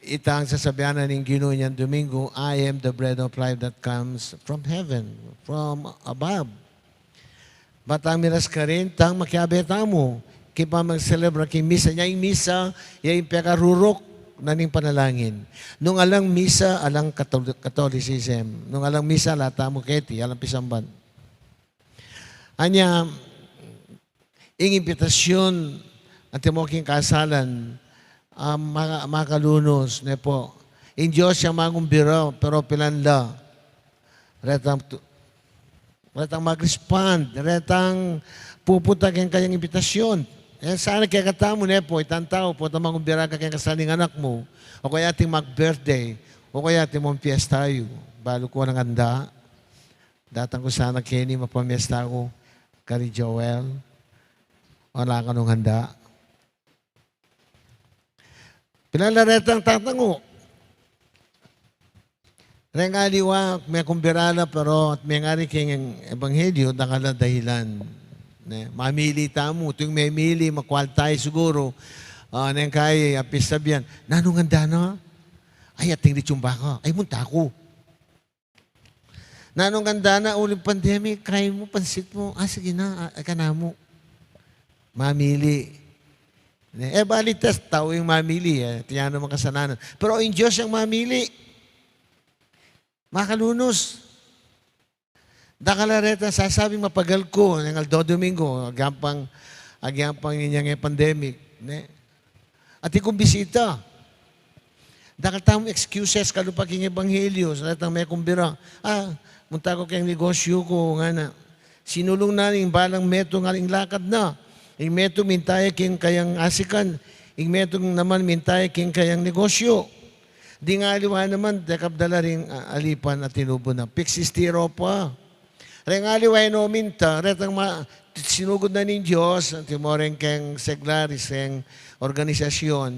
itang sasabian na ning Ginu inyang Domingo, "I am the bread of life that comes from heaven, from above." Ba tang miras karin, tang makiabe tamu king pamagselebra king misa. Nya ing misa, ya ing pekaruruk na ning panalangin. Nung alang misa, alang Catholic-, Catholicism. Nung alang misa, ala tamu keti, alang pisamban. Anya, ing imbitasyon, antimong king kasalan, ah, maka-, makalunus, ne po. Ing Dios yang mangumbira, pero pilan la. Retang tu-, Retang mag-respond, retang pupunta keng kayang imbitasyon. E sana kekatamu, ne pu, itang tau, potang mangumbira ka keng kasal ning anak mu, o kaya ating mag-birthday, o kaya ating mong piyesta yu. Balu ku nung handa. Datang ku sana keni, mapamiesta ku kari Joel. Wala ka nung handa. Pilan la retang tatangu. Reng aliwa, mekumbira la, pero at mengari keng ebanghelyo, dakal a dahilan. Ne, mamili tamu, tuwing memili, makwal tayu siguru. Ah, neng kai, apisabian, "Nanung handa na?" "Ay, ating lechon baka." "Ay, munta ku." "Nanung handa na?" "Uling pandemic, kain mu pansit mu." "Ah, sige na, ah, ika namu." Mamili. Ne, e bali ta, tau ing mamili, e, tiyan naman kasalanan. Pero ing Dios yang mamili. Makalunus. Dakal a reta sasabing mapagal ku, neng aldo Domingo, agyang pang, agyang pang inyang e pandemic, ne? Atin kung bisita. Dakal tamung excuses kalupa king ebanghelyo, sa retang mekumbira. "Ah, munta ku keng negosyu ku," ngana. Sinulung na ning balang metung, aling lakad na. Ing metung minta ya king kayang asikan, ing metung naman minta ya king kayang negosyu. Ding aliwa naman, dekap da la ring, ah, alipan at tinubu na. Pigsistir o pa. Reng aliwa e no minta, retang ma-, sinugud na ning Dios, antimo reng keng seglaris, keng organisasyon,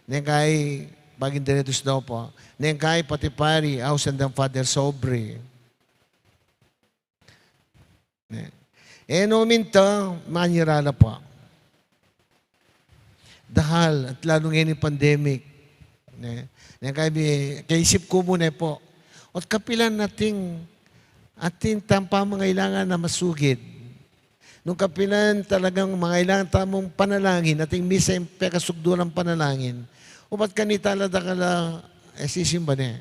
neng kai pagin diretus da pa, neng kai pati pari, ausan dang Father Sobre. Ne. E no minta, manyira la pa. Dahal, at lalu ngeni pandemic. Ne. Ne, kaya bi-, kaisip ku mu ne pu. Ot kapilan atin, atin tang pamangailangan a masugid. Nung kapilan talagang mangailangan tamung panalangin, atin misa ing pekasugdulang panalangin. Ubat kanita la dakal a, e, sisimba ne.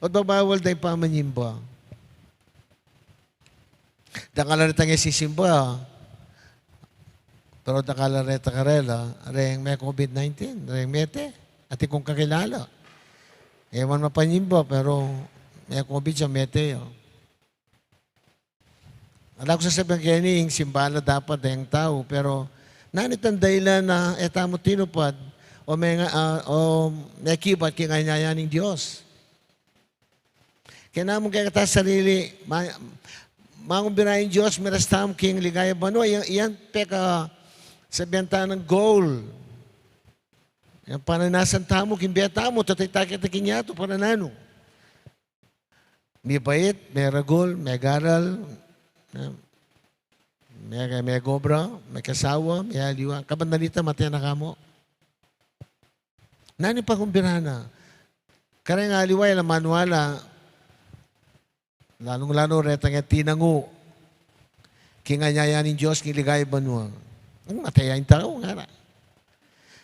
Ot babawal da ing pamanyimba. Dakal a retang e sisimba. Pero dakal a reta karela, reng me-COVID nineteen, reng mete. Atin kung kakilala. E man mapanyimba, pero me-COVID ya, mete ya. Ala ku sasabian keni, ing simba la dapat deng tau, pero nanu itang dahilan na e tamu tinupad o menga-, ah, o mekibat king anyaya ning Dios? Kaya namu kekatang sarili, ma-, mangumbira ing Dios, miras tamu king ligaya banua, iyan, iyan pekasabian ta nang goal. Yang pananasan tamu king bie tamu, tatay takit king yatu, para nanu? Mibait, meragul, megaral, me-, me-, megobra, mekasawa, mealiwa. Kabandanita, mate na ka mu. Nanu ing pakumbira na? Kareng aliwa, e la maniwala, lalung-lalu retang e tinangu king anyaya ning Dios king ligaya banua. Ing mate ya ing tau, ngana.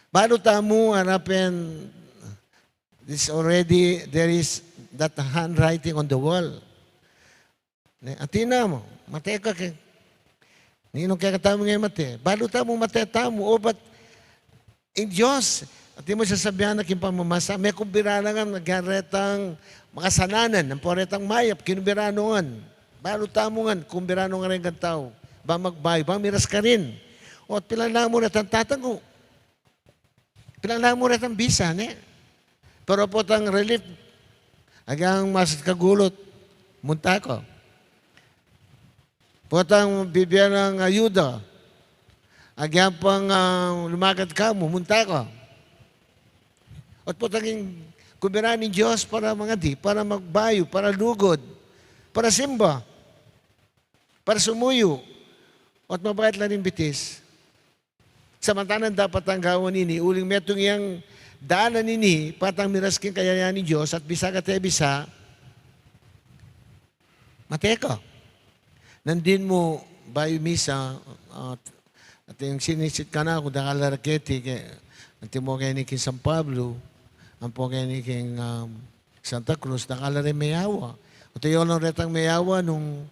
Balu tamu, arapan, this already, there is that handwriting on the wall. Ne, atin na mu, mate ka ke. Ninung kekatamu nge mate? Balu tamu, mate tamu, obat ing Dios, atin mu sasabian na king pamamasa, mekumbira la ngan, agyang retang makasalanan, ampo retang mayap, kinumbira no ngan. Balu tamu ngan, kumbira no ngan reng tau, bang magbayu, bang miras karin. Ot pilan la mu retang tatangu. Pilan la mu retang bisa, ne? Pero potang relief, agyang masakit ing ulut, munta ka. Potang bibie nang ayuda, agyang pang, ah, lumakad ka mu, munta ka. Ot potang ing kumbira ning Dios para mangadi, para magbayu, para lugud, para simba, para sumuyu, ot mabait la ring bitis. Samantalang dapat tang gawan ini, uling metung yang dalan ini, patang miras king kayarian ning Dios, at bisa kate bisa, mate ka. Nandin mu bayu misa, at, at ing sinisit kanaku, dakal a reketi, ke, antimo keni king San Pablo, ampo keni king, um, Santa Cruz, dakal a reng meyawa. Ot e yo lang retang meyawa nung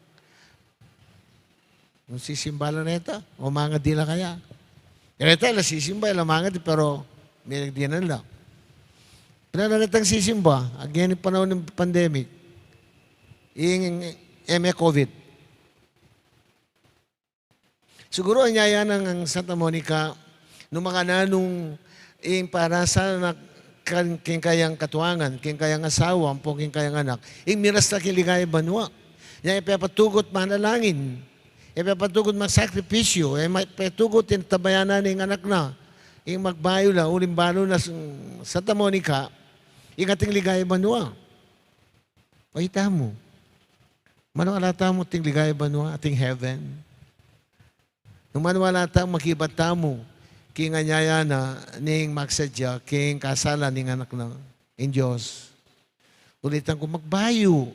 Nung sisimba la reta, o mangadi la kaya. Reta la sisimba, la mangadi, pero mengadinan la. Pilan la retang sisimba, agyan ing panaun ning pandemic. ing e me covid. Siguru anyaya nang Santa Monica, nung makananu ing parasa na kan, king kayang katuangan, king kayang asawa, ampo king kayang anak, ing miras na king ligaya banua. Nya e pepatugut manalangin, e pepatugut magsakripisyu, e ma-, pepatugut ing tabayanan ning anak na, ing magbayu la, uling balu na s-, Santa Monica, ing ating ligaya banua. O itamu, maniwala tamu ating ligaya banua, ating heaven. Nung maniwala tamu, makibat tamu king anyaya na ning magsadya king kasalan ning anak na, ing Dios. Ulitan ku, magbayu.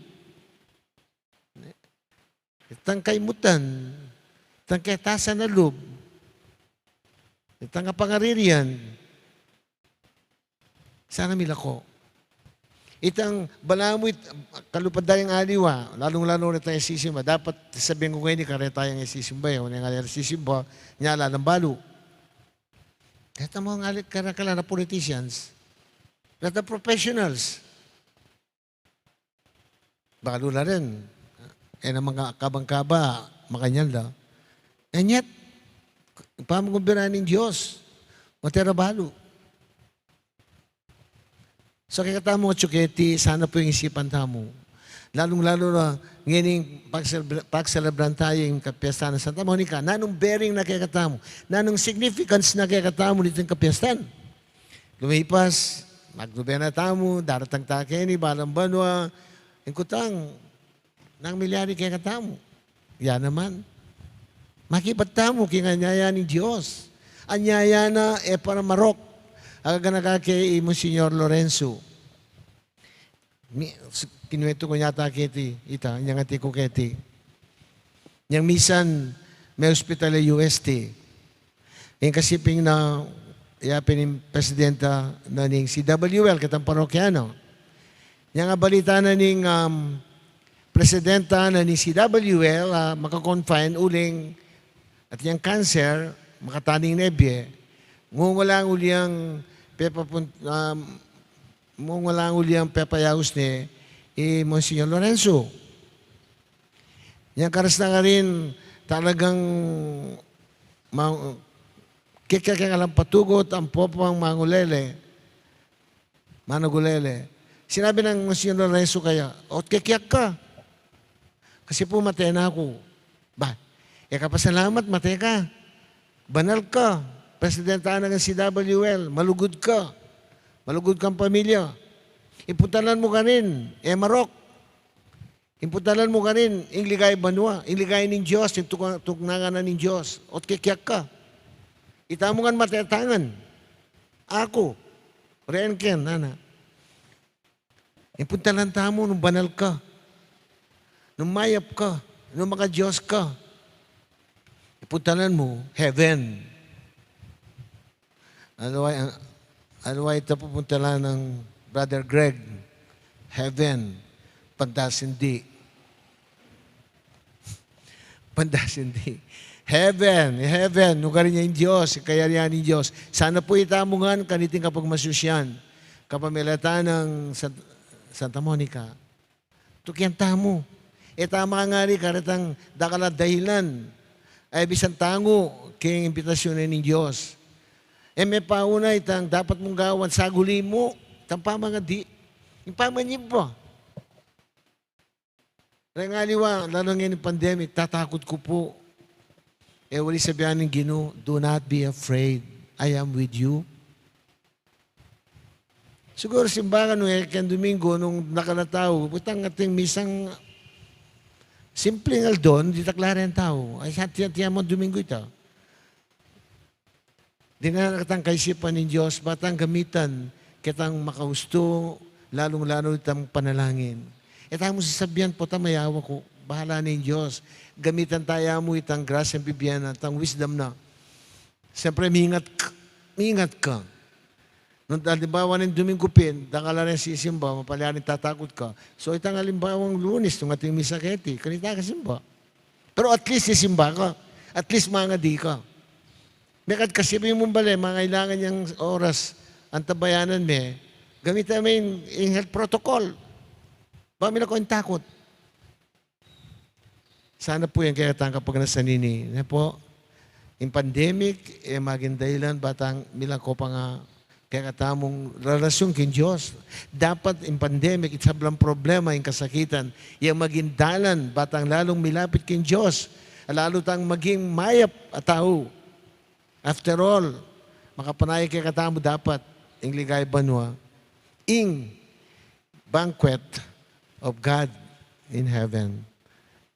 Itang kaimutan, itang ketasan a lub, itang kapangaririan, sana milako. Itang balamu it-, kalupa da ing aliwa, lalung-lalu retang e sisimba. Dapat sabian ku ngeni, kareta yang e sisimba, e, o neng e sisimba, nya la nang balu. Keta mu ngali karakal a politicians, reta professionals. Balu la rin. E na mangakabang-kaba, makanyan la. And yet, pamagumbiran ning Dios, mate ra balu. So, kekatamu, atsu keti, sana pu ing isipan tamu. Lalung-lalu na ngening pagselebra-, pagselebran tamu ing kapiestan nang Santa Monica. Nanung bearing na kekatamu? Nanung significance na kekatamu niting kapiestan? Lumipas, magnubena tamu, daratang ta keni, balang banua, ing kutang, nanu ing milyari kekatamu? Ya naman. Makibat tamu king anyaya ning Dios. Anyaya na e para marok. Aganakan ke i Monsignor Lorenzo. Mi-, s-, kinuwentu ku yata keti, ita, inyang atiu ku keti. Inyang misan, me-ospital e U S T. Ing kasiping na, ya pin ing presidenta na ning C W L, ketang parokya na. Inyang abalita na ning, um, presidenta na ning C W L, ah, maka-confine uling atin yang cancer, makataning na e bie. Ngungulang uling pepapun-, um, Mung walang uli ang pepayaus ne i Monsignor Lorenzo. Yang karas na karin talagang ma-, kekeng alang patugut, ampo pang mangulele, managulele. Sinabi nang Monsignor Lorenzo kaya, "Ot kekiak ka. Kasi pu mate na ku." Ba, e ka pasalamat, mate ka. Banal ka. Presidenta na kang C W L. Malugud ka. Malugud kang pamilya. Ipuntalan mu karin, e marok. Ipuntalan mu karin ing ligaya banua, ing ligaya ning Dios, ing tuknangan na ning Dios. Ot kekiak ka. Ita mu ngan mate ta ngan. Aku, reng ken, nana. Ipuntalan tamu nung banal ka, nung mayap ka, nung maka-Dios ka. Ipuntalan mu, heaven. Aluay, aluay ta pupuntalan nang Brother Greg, heaven. Pandasindi. Pandasindi. Heaven, heaven, lugar ning Dios, kayarian ning Dios. Sana pu ita mu ngan kaniting kapagmasusian, kapamilatan nang San-, Santa Monica. Tukian tamu. E tamu ngari karetang dakal a dahilan a e bisan tangu king imbitasyun ning Dios. E me pauna itang dapat mung gawan, saguli mu itang pamangadi, ing pamanyimba. Reng aliwa, lalu ngeni pandemic, tatakut ku pu. E wari sabian ning Ginu, "Do not be afraid. I am with you." Siguru simbakan nung e keng Domingo, nung dakal a tau, itang ating misang simpleng aldo, ditak la reng tau. Ay, sa tiyan-tiyan mu Domingo ita. Dinan na ketang kaisipan ning Dios, ba tang gamitan ketang makaustu, lalung-lalu itang panalangin. E tamu sasabian, "Potang mayawa ku, bahala na ing Dios." Gamitan taya mu itang grasyang bibie na, itang wisdom na. Siyempre, mingat k-, mingat ka. Nung alimbawa ning Domingo pin, dakal la reng sisimba, mapalyaring tatakut ka. So, itang alimbawang Lunes, nung ating misa keti, kanita ka simba. Pero at least sisimba ka. At least mangadi ka. Mekad kasi mung bale, mangailangan yang oras, antabayanan me, gamitan me ing, ing health protocol. Ba, milako ing takut. Sana pu ing kekatang kapagnasan ini, ne pu? Ing pandemic, e maging dahilan ba tang milako pa ing kekatamung relasyun king Dios. Dapat ing pandemic, ing sablang problema, ing kasakitan, yang maging dalan ba tang lalung milapit king Dios, lalu tang maging mayap a tau. After all, makapanayun kekatamu dapat ing ligaya banua, ing banquet of God in heaven.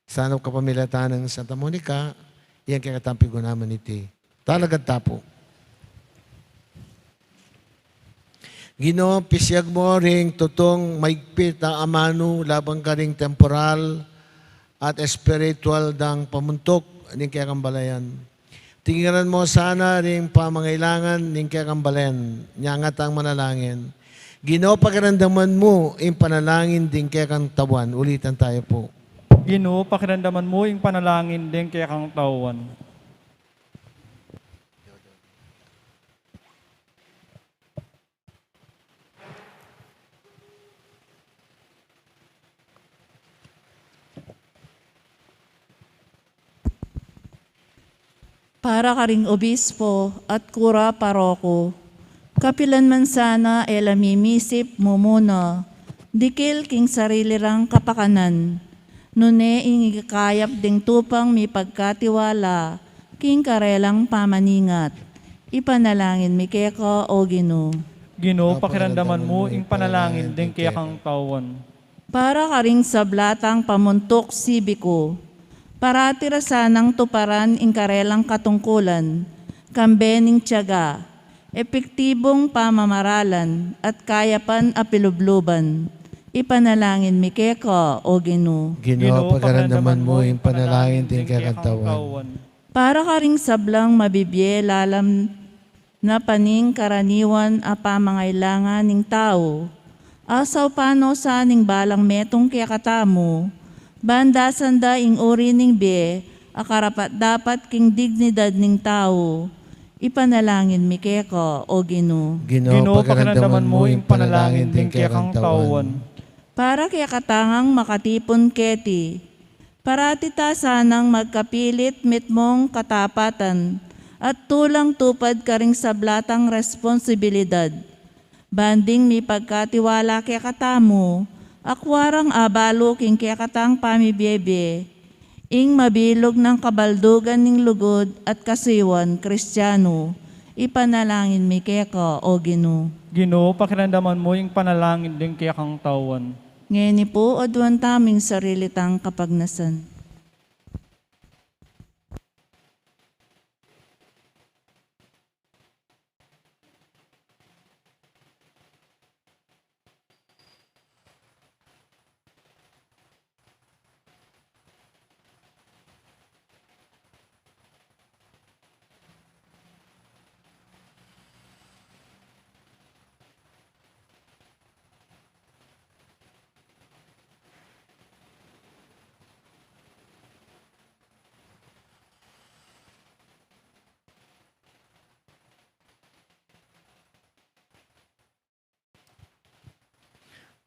Sana kapamilatan nang Santa Monica, ing kekatang pigunaman iti. Talakad ta pu. Ginu, pisiag mu ring tutung maigpit a amanu laban karing temporal at espiritual dang pamuntuk ning kekang balen. Tingiran mu sana ring pamangailangan ning kekang balen. Nya ngatang manalangin. Ginu, pakiramdaman mu ing panalangin ding kekang tauan. Ulitan tayu pu. Ginu, pakiramdaman mu ing panalangin ding kekang tauan. Para karing obispo at kura paroko, kapilan man sana e la mimisip mumuna dikil king sarili rang kapakanan, nune ing ikakayap ding tupang mipagkatiwala king karelang pamaningat. Ipanalangin mi keka, O Ginu. Ginu, pakiramdaman mu ing panalangin ding kekang tauan. Para karing sabla tang pamuntuk sibiku, parati ra sanang tuparan ing karelang katungkulan, kambe ning tiyaga, epektibung pamamaralan at kayapan a pilubluban. Ipanalangin mi keka, O Ginu. Ginu, pakiramdaman mu ing panalangin ding kekang tauan. Para karing sablang mabibie lalam na paningkaraniwan a pamangailangan ning tau, asaupan no sa ning balang metung kekatamu, ban dasan da ing uri ning bie a karapat-dapat king dignidad ning tau. Ipanalangin mi keka, O Ginu. Ginu, pakiramdaman mu ing panalangin ding kekang tauan. Para kekatang makatipun keti, parati ta sanang magkapilit mitmung katapatan at tulang tupad karing sabla tang responsibilidad. Ban ding mipagkatiwala kekatamu, akua rang abalu king kekatang pamibie-bie ing mabilug nang kabaldugan ning lugud at kasuyuan Kristianu. Ipanalangin mi keka, O Ginu. Ginu, pakiramdaman mu ing panalangin ding kekang tauan. Ngeni pu, aduan tamu ing sarili tang kapagnasan.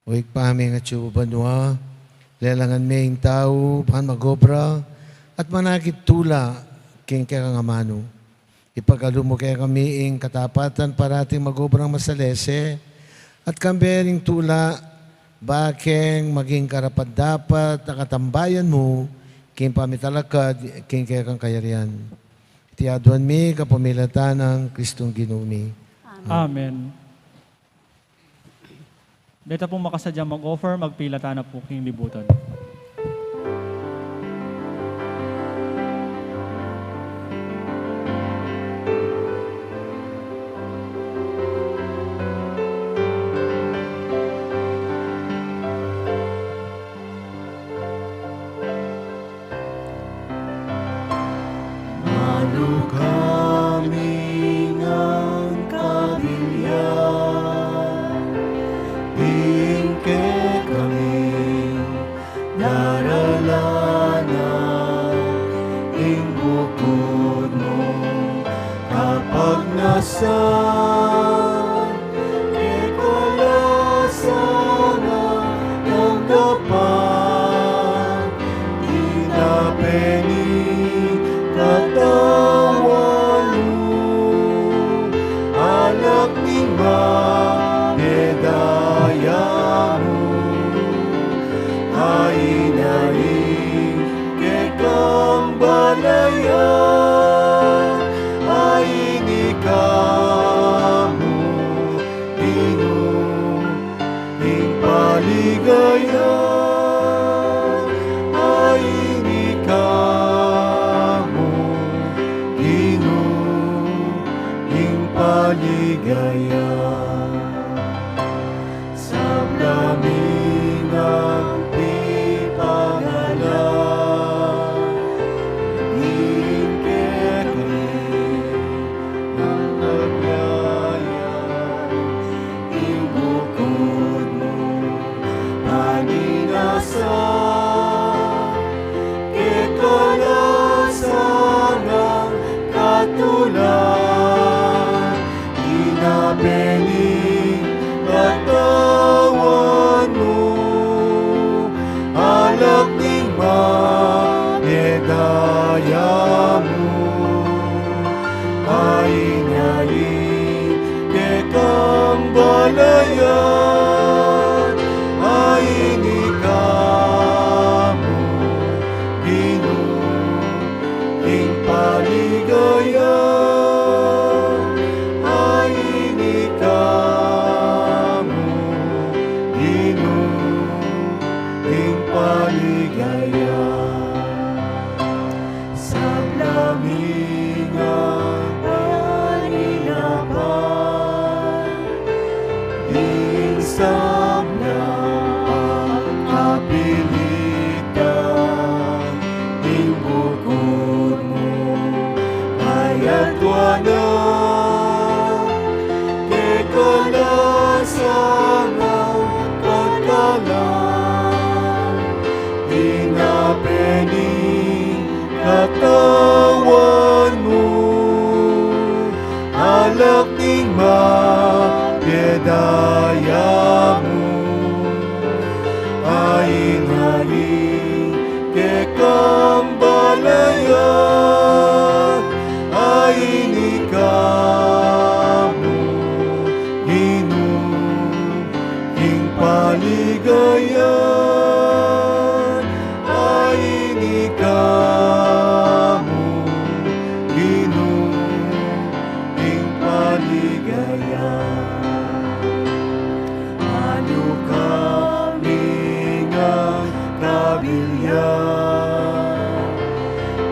O Ibpa mi, ing atsu ka banua, lelangan me ing tau ban magobra at manakit tula king kekang amanu. Ipagkalub mu kekami ing katapatan parating magobrang masalese at kambe ring tula, bakeng maging karapat-dapat a katambayan mu king pamitalakad king kekang kayarian. Iti aduan mi kapamilatan nang Kristong Ginu mi. Amen. Amen. Deta pung makasadyang mag-offer, magpilatan na pu king libutan. Manukamin ang kabilyan, ing kekami daralanan, ing bukud mung kapagnasan, kekalasan a tanggapan, ing tape Kamu, Ginu, ing paligaya, ay ini kamu, Ginu, ing paligaya. Sabla mi ngan pipagalang, ing kekami ang agyaya, ing bukud mu, paninasa, kekalasan ang katula, Inape ning Katawan mu, alak ning mapedaya mu, ain ya ing kekang balayan, ain ika mu, Ginu, ing paligaya, ain ika mu, Ginu, ing paligaya. Sabla mi ngan panilapan, ing sabla kapilitan, ing bukud mu, ay atua na, kekalasan at kakalan, inape ning Katawan mu, alak ning mapedaya mu, ain ya ing kekang balayan, ain ika mu, Ginu, ing paligaya, ain ika mu, Ginu, ing paligaya. Anu kami ngan kabilyan,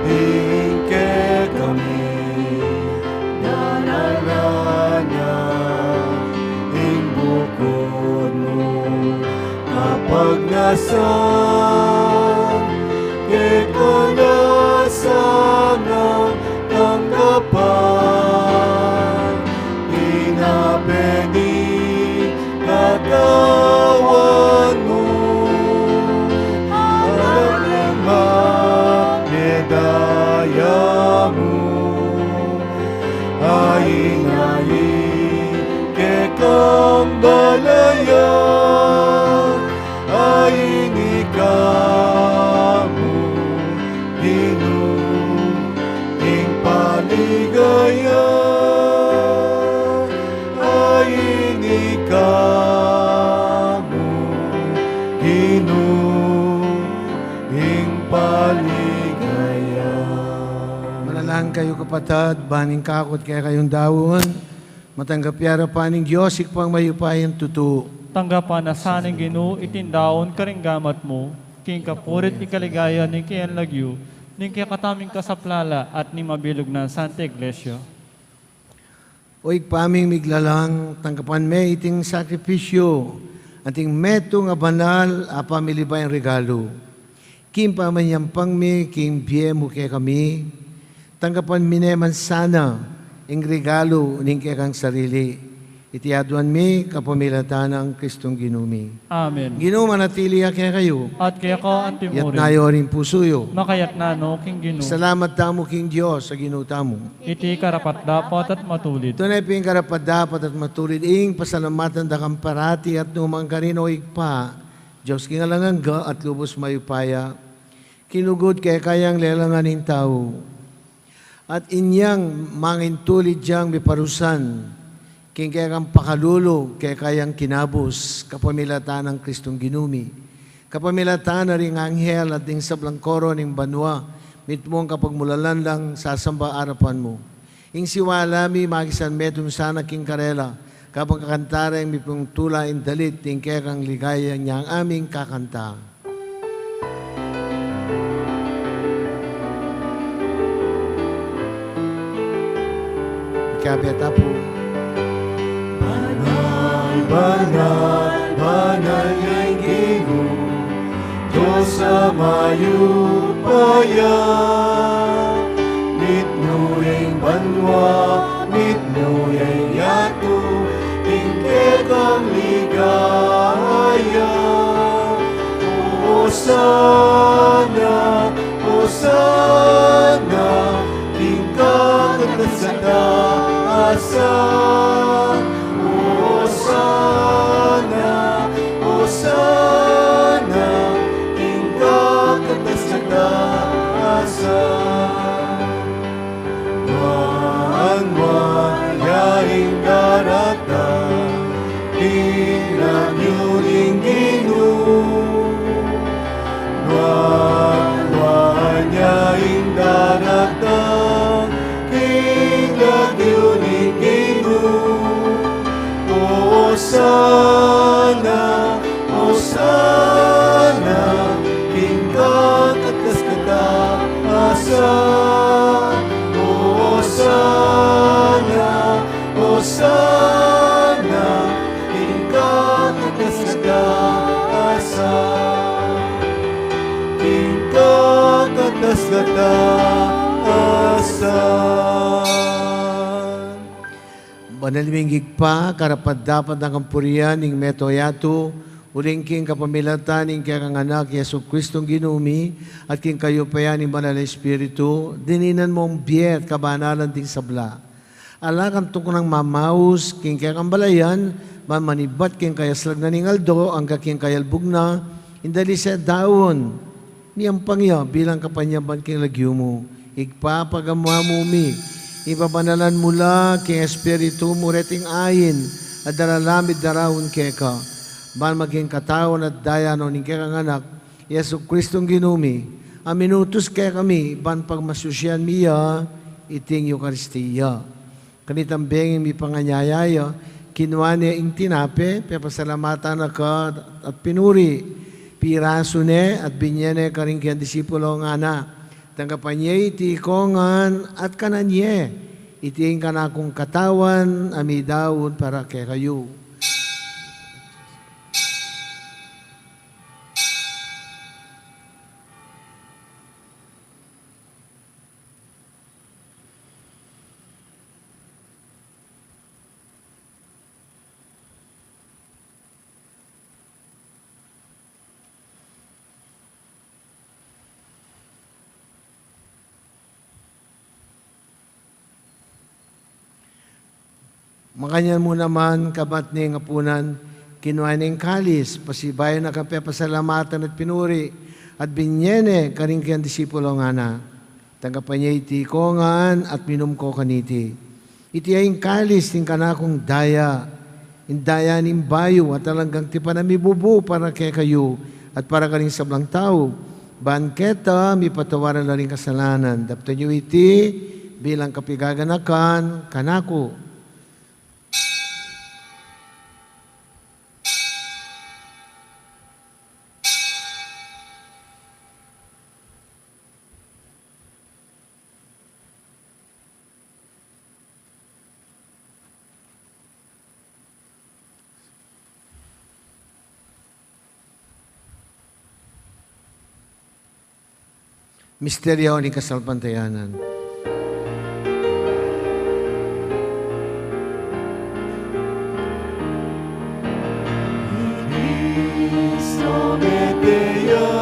ing kekami daralan ya, ing bukud mu kapagnasan, kekalasan at tanggapan, inape ning Katawan mu, alak ning mapedaya mu, ain ya ing kekang balayan, ain ika mu, Ginu, ing paligaya, ain ika mu, Ginu, ing paligaya. Manalangin kayu, kapatad, ban ing kakut kekayung daun matanggap ya arapan ning Dios, Ibpang mayupayang tutu. Tanggapan na sa ning Ginu iting daun karing gamat mu, king kapurian at king kaligayan ning kayang lagyu, ning kekatamung kasaplalan at ning mabilug nang Santa Iglesia. O Ibpa ming miglalang, tanggapan me iting sakrifisyu, anting metung a banal a pamilibayung regalu. King pamanyampang mi king bie mu kekami, tanggapan mi ne man sana ing regalu ning kekang sarili. Iti aduan mi kapamilatan nang Kristong Ginu mi. Amen. Ginu manatili ya kekayu. At keka antimurin. Itas yu ring pusu yu. Makatas no king Ginu. Salamat tamu king Dios a Ginu tamu. Iti karapat-dapat at matulid. Tune pin karapat-dapat at matulid ing pasalamatan da kang parati at nu man karin, O Ibpa, Dios king alang angga at lubus mayupaya. Kinugud kekayang lelangan ing tau, at inyang mangintulid yang miparusan king kekang pakalulu kekayang kinabus, kapamilatan nang Kristong Ginu mi, kapamilatan na ring anghel at ding sablang koro ning banua, mitmung kapagmulalan lang sasamba arapan mu. Ing siwala mi magisan metung sana king karela, kabang kakanta reng mipung tula ing dalit ning kekang ligaya nyang aming kakanta. Ikabeta pu. Banal, banal, banal ya ing Ginu, Dios a mayupaya. Mitmu ya ing banua, mitmu ya ing yatu, ing kekang ligaya. Osana, Osana, king kakatas-katasan. Osana, Osana, king kakatas-katasan. Nuan, nuan ya ing daratang king lagyu ning Ginu. Nuan, nuan ya ing daratang king lagyu ning Ginu. Osana, Osana, king kakatas-katasan. Osana, Osana, king kakatas-katasan. King kakatas-katasan. Banal ming Ibpa, karapat-dapat na kang purian ing mabilug a yatu, uling king kapamilatan ning kekang Anak, Jesucristo Ginu mi, at king kayupayan ning Banal a Espiritu, dininan mung bie at kabanalan ding sabla. Ala kang tuknang mamaus king kekang balayan, ban manibat king kayaslag na ning aldo, angga king kayalbug na, ing dalise daun miyampang ya bilang kapanyaban king lagyu mu. Ibpa, pagamu-amu mi, ibabanalan mu la king Espiritu mu reting ain a darala mi daraun keka, ban maging katawan at daya na ning kekang Anak, Jesucristo Ginu mi, a minutus kekami ban pagmasusian mi ya iting Eukaristia. Kanitang bengi mipanganyaya ya, kinua ne ing tinape, pepasalamatan na ka at pinuri, pirasu ne at binye ne karing kayang disipulo, ngana: Tanggapan ye iti iko ngan at kanan ye, iti ing kanakung katawan a midaun para kekayu. Makanyan mu naman, kabat ning apunan, kinua ne ing kalis, pasibayu na ka pepasalamatan at pinuri, at binye ne karing kayang disipulo, ngana: Tanggapan ye iti iko ngan at minum ko kaniti. Iti ya ing kalis ning kanakung daya, ing daya ning bayu at alang anggang tipan a mibubu para kekayu at para karing sablang tau, ban keta mipatawaran la ring kasalanan. Daptan yu iti bilang kapigaganakan kanaku. Misteryo ning kasalpantayanan. I Kristo mebie ya,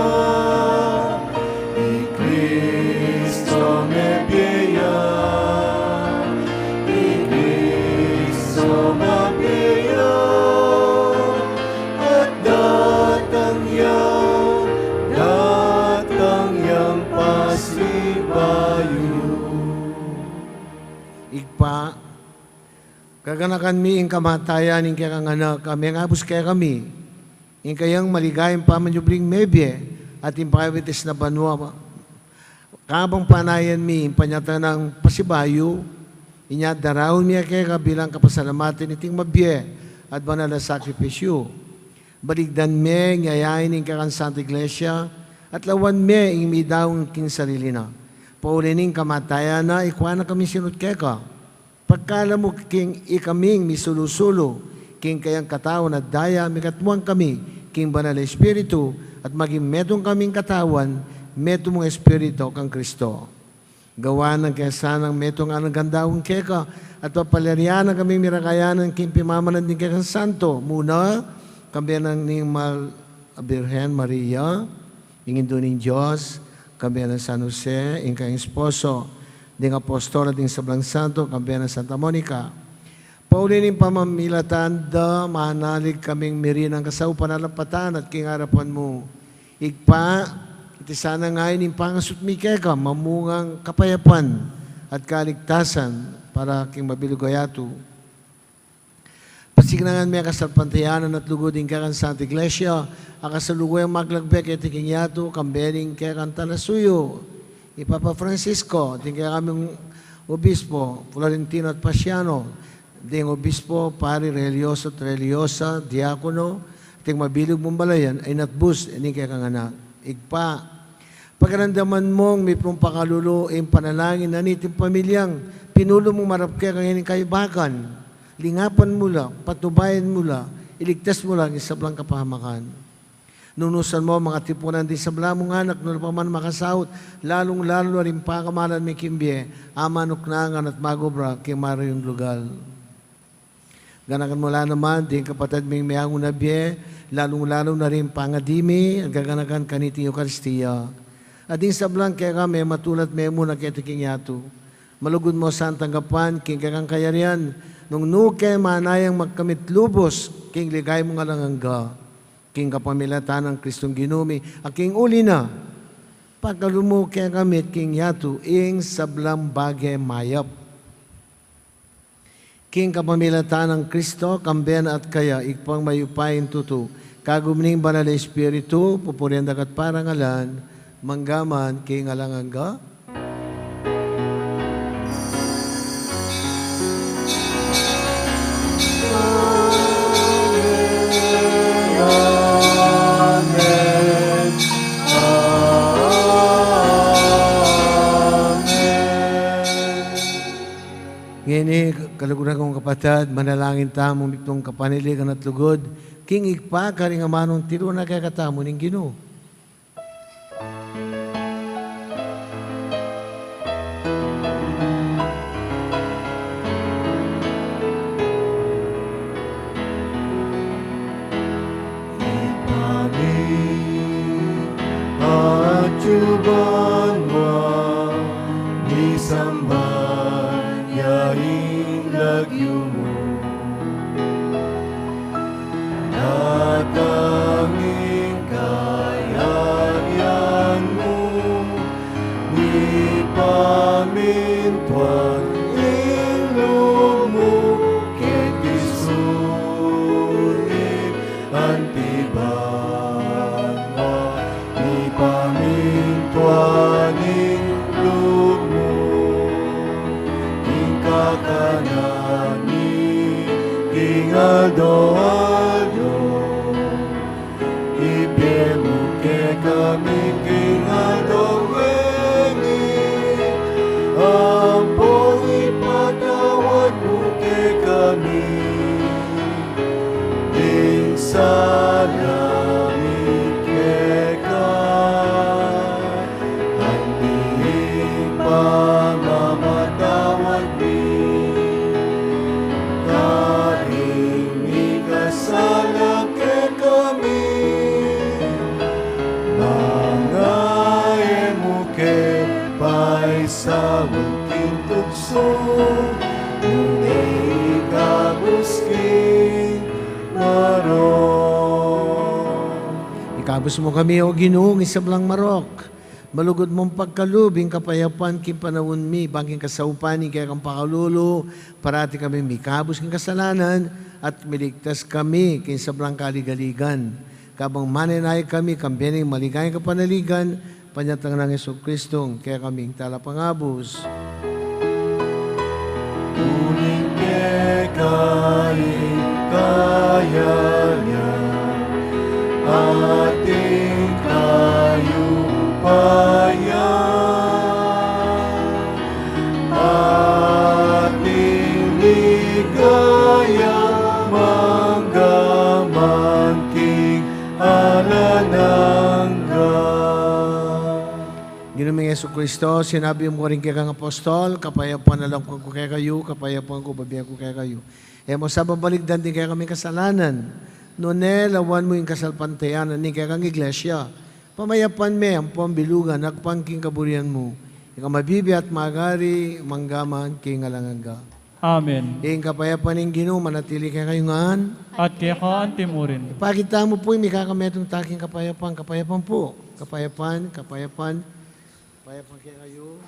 i Kristo mebie ya, i Kristo mebie ya, at datang ya, datang yang pasibayu. Ibpa, kaganakan mi ing kamatayan ning kekang Anak, a mengabus kekami ing kayang maligayang pamanyubling mebie at ing pawitis na banua. Kabang panayan mi ing panyatang pasibayu, Inya daraun mi keka bilang kapasalamatan iting mabie at banal a sakripisyu. Baligdan me ing yayain ning kekang Santa Iglesia at lawan me ing midaun king sarili na. Pauli ning kamatayan na, ikwa na kami sinut keka. Pagkalub mu king ikaming misulu-sulu king kayang katawan at daya, mikatmuan kami king Banal a Espiritu at maging metung kaming katawan, metung mung Espiritu kang Kristo. Gawan na kaya sanang metung alang gandaun keka at papalyarin na kaming miragayanan king pimamanan ding kekang santo, muna, kambe na ning Mal-, Birhen Maria, ing Indu ning Dios, kambe nang San Jose, ing kayang esposo, ding apostol at ding sablang santo, kambe nang Santa Monica. Pauli ning pamamilatan da, manalig kaming mirinan kasaupan a lapatan at king arapan mu. Ibpa, iti sana ngeni ing pangasut mi keka, mamungang kapayapan at kaligtasan para king mabilug a yatu. Pasiglangan me kasalpantayanan at lugud ing kekang Santa Iglesia, a kasalukuyang maglagbe keti king yatu, kambe ning kekang talasuyu, i Papa Francisco, ding kekaming obispo, Florentino at Pasiano, ding obispo, pari, relihiyoso at relihiyosa, diakono, ding mabilug mung balayan, a inatbus ning kekang anak. Ibpa, pakiramdaman mung mipnung pakalulu ing panalangin na niting pamilyang pinulu mung marap keka ngening kaybakan. Lingapan mu la, patnubayan mu la, iligtas mu la king sablang kapahamakan. Nunusan mu ing katipunan ding sabla mung anak, nanu pa man makasaut, lalung-lalu na ring pakamalan mi king bie, amanung ngan at magobra king marayung lugal. Ganakan mu la naman ding kapatad ming meangu na bie, lalung-lalu na ring pangadi mi at gaganakan kaniting Eukaristia. At ding sablang keka mematula at memuna keti king yatu, malugud mu santang tanggapan king kekang kayarian, nung nu ke manayang magkamit lubus king ligaya mung alang angga, king kapamilatan nang Kristong Ginu mi, a king uli na, pakalub mu kekami king yatu ing sablang bage mayap. King kapamilatan nang Kristo, kambe na at kaya, Ibpang mayupayang tutu, kagum ning Banal a Espiritu, pupurian da ka at parangalan, mangga man king alang angga. Ngeni, kaluguran kung kapatad, manalangin tamu, mipnung kapanaligan at lugud, king Ibpa, karing amanung tiru na kekatamu ning Ginu. Ibpa mi, atyu banua, misamban ya ing lagyu mu. Datang ing kayarian mu, mipamintuan ing lub mu, keti sulip anti banua, mipamintuan ing lub mu, ing kakanan mi king aldo-aldo, ibie mu kekami king aldo ngeni, ampon ipatawad mu kekami ing sala mi keka, anti ing pamamatawad mi karing mikasala kekami, manga e mu ke paisaul king tuksu, nune ikabus king marok. Ikabus mu kami, O Ginu, king sablang marok. Malugud mung pagkalub ing kapayapan king panaun mi, ban king kasaupan ning kekang pakalulu, parati kaming mikabus king kasalanan, at miligtas kami king sablang kaligaligan. Kabang manenaya kami, kambe ning maligayang kapanaligan, panyatang nang Jesucristo, kekaming Talapangabus. Ligaya mangga man king alang angga. Ginu ming Jesucristo, sinabi mu karing kekang apostol, "Kapayapan na lalam ku kekayu, kapayapan ku bibie ku kekayu." E mu sa babalikdan ding kekaming kasalanan, nune lawan mu ing kasalpantayanan ning kekang Iglesia. Pamayapan me ampon bilugan agpang king kaburian mu, ika mabibie at magari mangga man king alang angga. Amen. Ing kapayapan ning Ginu manatili kekayu ngan. At keka anti mu rin. Ipakit tamu pu ing mikakametung tang kapayapan, kapayapan pu, kapayapan, kapayapan, kapayapan kekayu.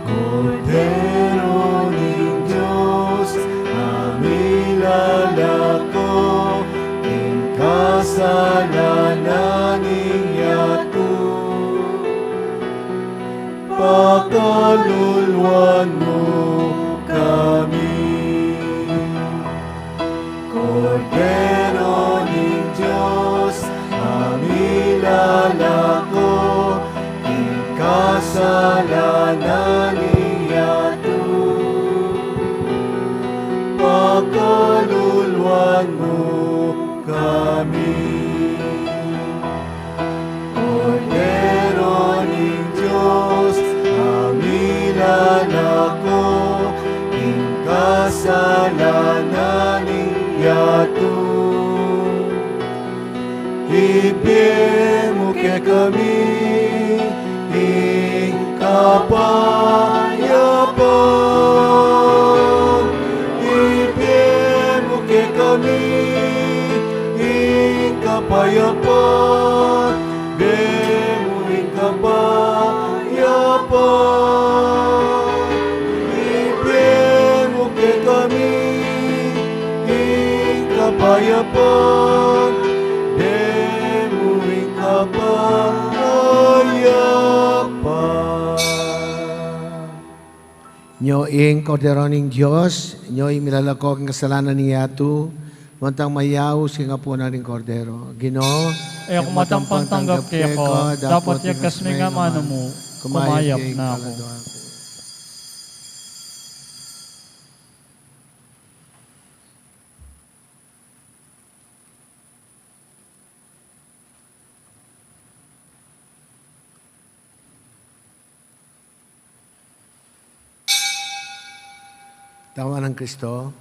Kordero ning Dios, a milalako king kasalanan ning yatu, pakaluluan mu kami. Kordero ning Dios, a milalako king kasalanan ning yatu, pakaluluan mu kami. Kordero ning Dios, a milalako king kasalanan ning yatu, ibie mu kekami ing kapayapan. Ibie mu kekami ing kapayapan. Ibie mu ing kapayapan. Ibie mu kekami ing kapayapan. Ibie mu ing kapayapan. Nyo ing Kordero ning Dios, nyo ing milalako king kasalanan ning yatu, mantang mayaus king apunan ning Kordero. Ginu, e ku matampang tanggap keka, dapot yagkas me ing amanu mu, kumayap na ku. Tawa nang Kristo.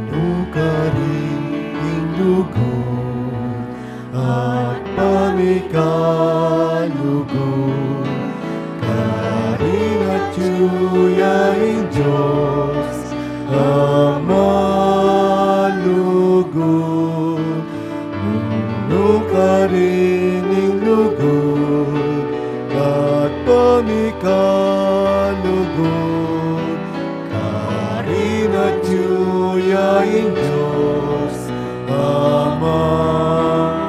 Nung nukarin ing lugud at pamikalugud, karin atyu ya ing Dios a malugud. Nung nukarin ing lugud at pamikalugud, karin atyu ya ing Dios a malugud.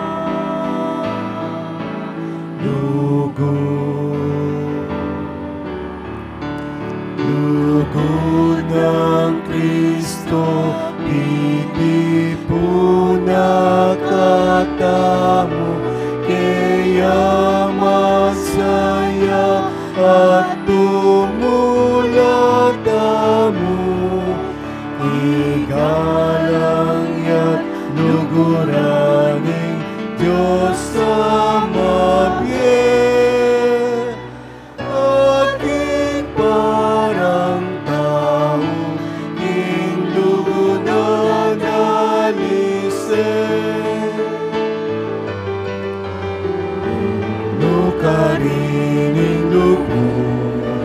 Lugud nang Kristo, pipipun na katamu, kaya masaya at tumula tamu. Igalang ya't luguran ning Dios a mabie. Aking parang tau king lugud a dalise. Nukarin ing lugud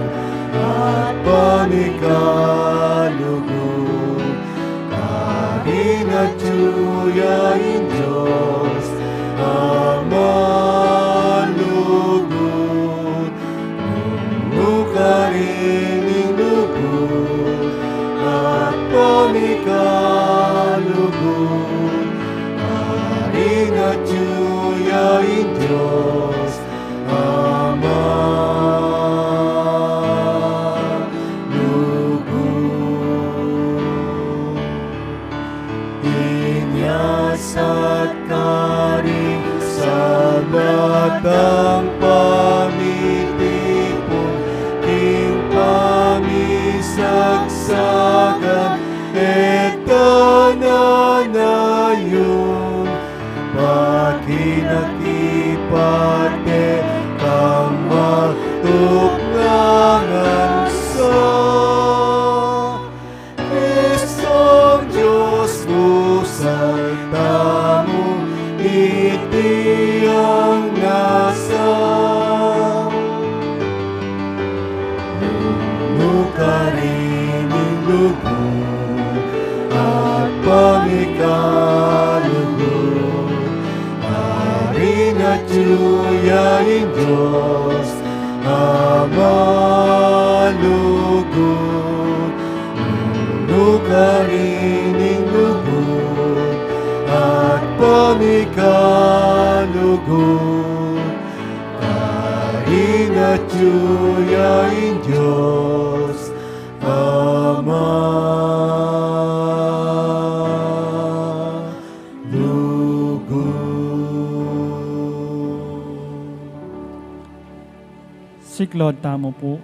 Tuknangan sa Kristong Dios, busal tamu iti ang nasa. Nung karin ing lugud at pamikalugud, karin atyu ya ing Dios a malugud. Nung karin ing lugud at pamikalugud, karin atyu ya ing Dios a malugud. Siklaud tamu pu.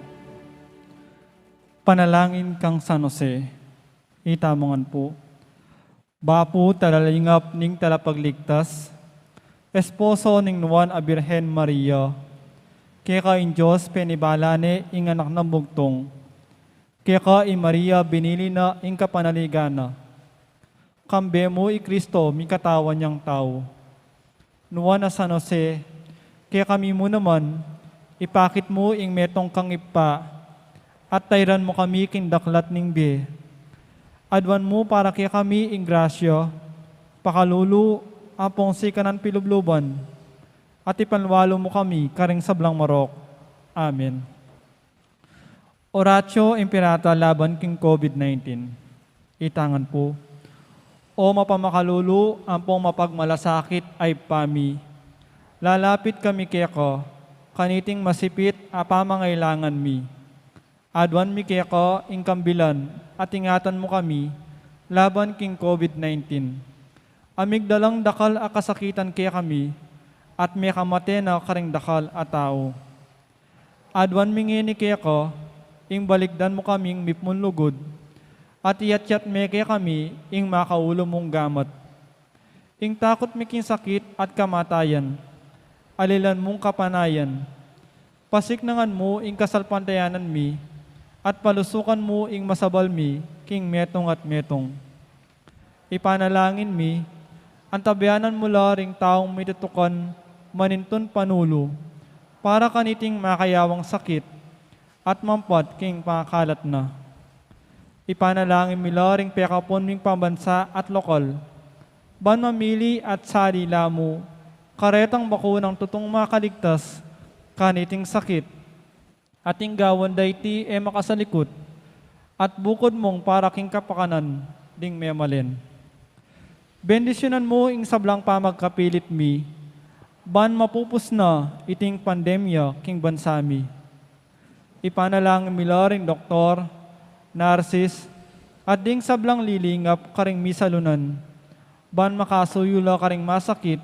Panalangin kang San Jose. Itamu ngan pu. Bapu, talalingap ning Talapagligtas, esposo ning Nuan a Birhen Maria, keka ing Dios penibala ne ing Anak nang bugtung. Keka i Maria binili na ing kapanaligan na. Kambe mu i Kristo mikatawan yang tau. Nuan a San Jose, kekami mu naman, ipakit mu ing metung kang Ibpa, at tairan mu kami king daklat ning bie. Aduan mu para kekami ing grasya, pakalulu, ampong sikanan pilubluban, at ipanwalu mu kami karing sablang marok. Amen. Oratio Imperata laban king COVID nineteen. Ita ngan pu. O mapamakalulu ampong mapagmalasakit a Ibpa mi, lalapit kami keka, kaniting masipit a pamangailangan mi. Aduan mi keka ing kambilan at ingatan mu kami laban king COVID nineteen. A migdalang dakal a kasakitan kekami at mekamate na karing dakal a tau. Aduan mi ngeni keka, ing balikdan mu kaming mipmun lugud, at iyatyat me kekami ing makaulu mung gamat. Ing takut mi king sakit at kamatayan, alilan mung kapanayan. Pasiknangan mu ing kasalpantayanan mi, at palusukan mu ing masabal mi king metung at metung. Ipanalangin mi, antabayanan mu la ring taung mitutukan manintun panulu para kaniting makayawang sakit at mampat king pangakalat na. Ipanalangin mi la ring pekapun ming pambansa at lokal, ban mamili at sali la mu karetang bakunang tutung makaligtas kaniting sakit. Ating gawan da iti e makasalikut, at bukud mung para king kapakanan ding memalen. Bendisyunan mu ing sablang pamagkapilit mi, ban mapupus na iting pandemya king bansa mi. Ipanalangin mi la ring doktor, narsis, at ding sablang lilingap karing misalunan, ban makasuyu la karing masakit,